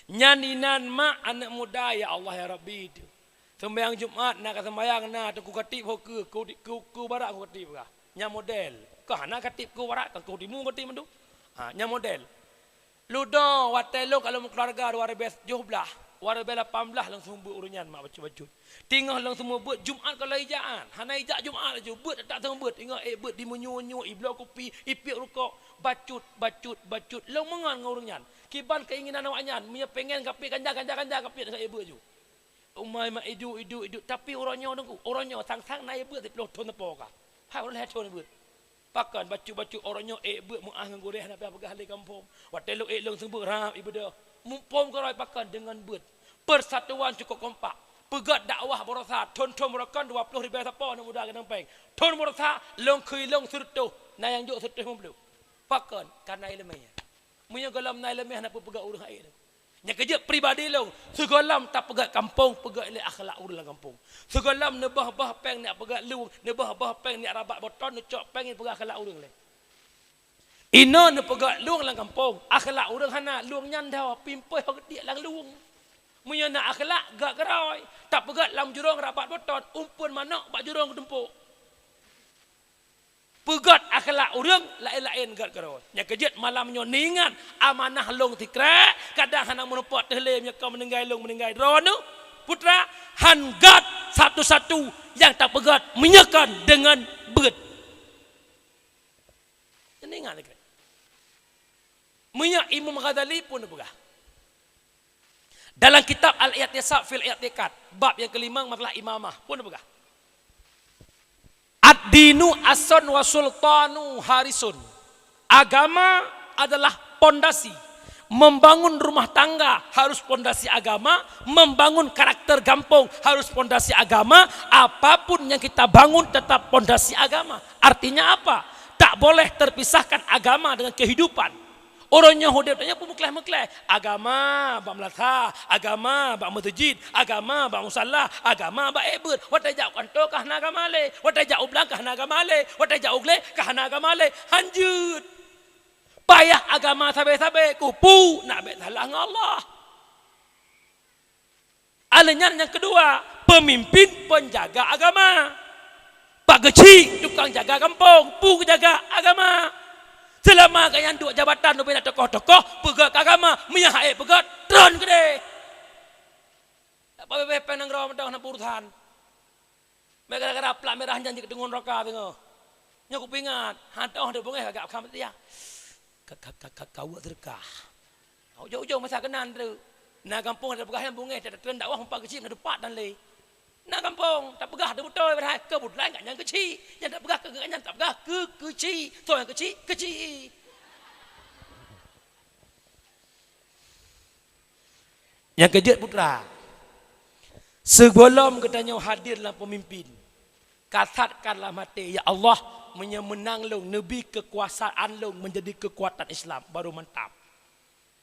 Nyan inan mak aneuëk muda, ya Allah, ya Rabbi. Seumayang Jumat na ka seumayang na, teungku khatib ho keue, ku, ku, ku barak ku khatib kah. Nyan model. Kah hana khatib ku barak, teungku timu khatib mandum. Ha, nyan model. Ludo watée lôn ka lôn meukeuluwarga dua ribée tujoh blaih, dua ribée lapan blaih lôn seumeubeuet ureuëng nyan mak bacut-bacut. Teungoh lôn seumeubeuet Jumat ka lheueh ijak an, hana ijak Jumat laju, beuet teutap seumeubeuet. Ingat ék beuet di meunyoe-nyoe, ibloe kupi, ipiek rukok, bacut, bacut, bacut. Lôn meungon ngon ureuëng nyan. Kiban keinginan awak nyan, meunyoe pengen kapiek ganja, ganja, ganja kapiek ngon ék beuet ju. Umai mak iduek, iduek, iduek, tapi uroe nyoe teungku, uroe nyoe sang-sang na ék beuet siplôh thon teupô ka. Hai uroe lhée thon ék beuet. Pakon bacut-bacut uroe nyoe ék beuet meuáh ngon gurée hana payah peugah lé gampông. Watée lôn ék lôn seumeubeuet rab ibeudôh. Muphom keurôi pakon deungon beuet. Persatuan cukup kompak. Peugét dakwah baroesa thon-thon meurokon dua ploh ribée sapo aneuk muda keunong péng. Thon baroesa lôn kheun lôn sireutôh, na nyang jok sireutôh limong ploh. Pakon? Kareuna iéleumé nyan. Meunyoe gohlom na iéleumé hana peue peugah ureuëng hai lé. Nyang keujeuet pribadi lôn, sigohlom tapeugét gampông, peugét lé akhlak ureuëng lam gampông. Sigohlom neuboh-boh péng neujak peugét lueng, neuboh-boh péng neujak rabat beuton, neucok péng neupeugét akhlak ureuëng lé. Inoe neupeugét lueng lam gampông, akhlak ureuëng hana, lueng nyan dhoe pimpéh ho geutiek lam lueng. Meunyoe na akhlak, gét keurôi, tapeugét lam jurông rabat beuton, umpeuen manök bak jurông geutumpôk. Peugét akhlak ureuëng laén-laén gét keurôi. Nyang keujeuet malam nyoe neuingat amanah lôn sikrek, kadang hana meurumpok teuh lé meunyoe ka meuninggai lôn meuninggai droeneuh. Putra, han gét satu-satu nyang tapeugét meunyoe kon deungon beuet. Neuingat sikrek. Meunyoe Imam Ghazali pun neupeugah. Dalam kitab Al-I'tisam fil I'tiqad, bab nyang keulima masalah imamah, pun neupeugah. Ad-dinu aslun wa sultanu harisun. Agama adalah pondasi. Membangun rumah tangga harus pondasi agama, membangun karakter gampông harus pondasi agama, apapun yang kita bangun tetap pondasi agama. Artinya apa? Tak boleh terpisahkan agama dengan kehidupan. Ureuëng nyoe udeb tanyoe peumeukleh-meukleh. Agama bak meulasa, agama bak meuseujid, agama bak musala, agama bak ék beuet. Watée jak u kantô ka hana agama lé, watée jak u blang ka hana agama lé, watée jak u glé ka hana agama lé. Hanjeuet. Payah agama sabe-sabe, kupu nak bék salah ngon Allah. Aleuh nyan nyang keudua, peumimpin penjaga agama. Pak Geuchik tukang jaga gampông, peue geujaga agama. Seulama gobnyan duek jabatan leubeh na tokoh-tokoh, peugét keu agama, meunyo han ék peugét, tron keudeh. Tak payah péng nanggroe meudoh na urusan. Meuh gara-gara plat mirah nyan jeuet keu teungoh neuraka teungoh. Nyoe kupeuingat, han teuoh teubeungéh agak kham seutiah. Ka, ka, ka, ka, ka weuek seudeukah. Ujong-ujong masa keunan tu. Na gampông tapeugah nyang beungéh, tatreun dakwah meupat keuchik na dupat dan lé. Na gampông tapeugah teuh beutôi padahai keubeutôlan gobnyan keuchik. Nyang tapeugah keu gobnyan tapeugah keu keuchik. Soe nyang keuchik? Keuchik. Nyang keujeuet putra, sigohlom geutanyoe hadir lam peumimpin, kasatkan lam até, "Ya Allah, meunyoe meunang lôn, neubi keukuasaan lôn meunjadi keukuatan Islam, barô mantap."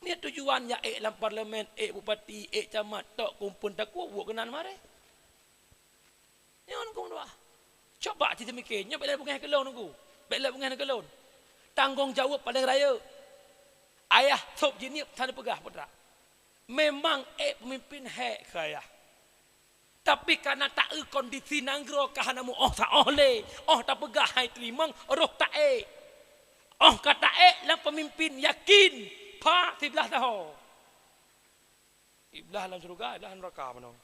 Nyan tujuan jak ék lam parlemen, ék bupati, ék camat, tok kumpul takue buet keunan mareh. Nyoe Teungku meudoá. Coba ci teumike, nyoe bék lé beungéh keu lôn Teungku. Bék lé beungéh keu lôn. Tanggong jaweueb paleng rayeuk. Ayah sôb jinieb tan peugah putra. Memang ék peumimpin hék keu ayah. Tapi kana taeu kondisi nanggroe ka hana meu óh saóh lé, óh tapeugah hai teurimong roh taék. Óh ka taék lam peumimpin yakin pha siblaih saho. Iblah lam syeuruga, iblah lam neuraka meunoe.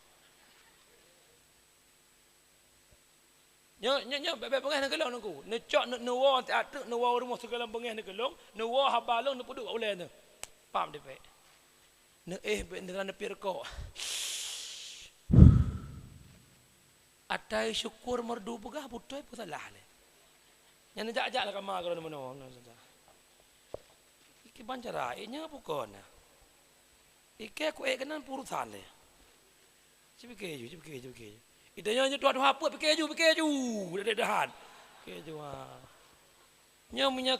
Nyoe, nyoe, nyoe, bék, bék beungéh neukeulôn Teungku. Neucok, neu-, neuwoe, ateueh neuwoe rumoh sigohlom beungéh neukeulôn, neuwoe haba lôn neupeuduek bak ulée nyoe. Pam dipék. Neuéh bék neuteura neupiep rukok. Atai syukur meureudu peugah beutôi peusalah lé. Nyan neujak-jak lam kama keudroe meunoe. Kiban cara, eh, nyan bukon na. Ikée ku ék keunan peurusan lé. Cipike ju, cipike ju, cipike ju. Ita nyoe tuha-tuha peuet pike ju, pike ju. Dah, dah, dahan. Pike ju, ha. Nyoe meunyoe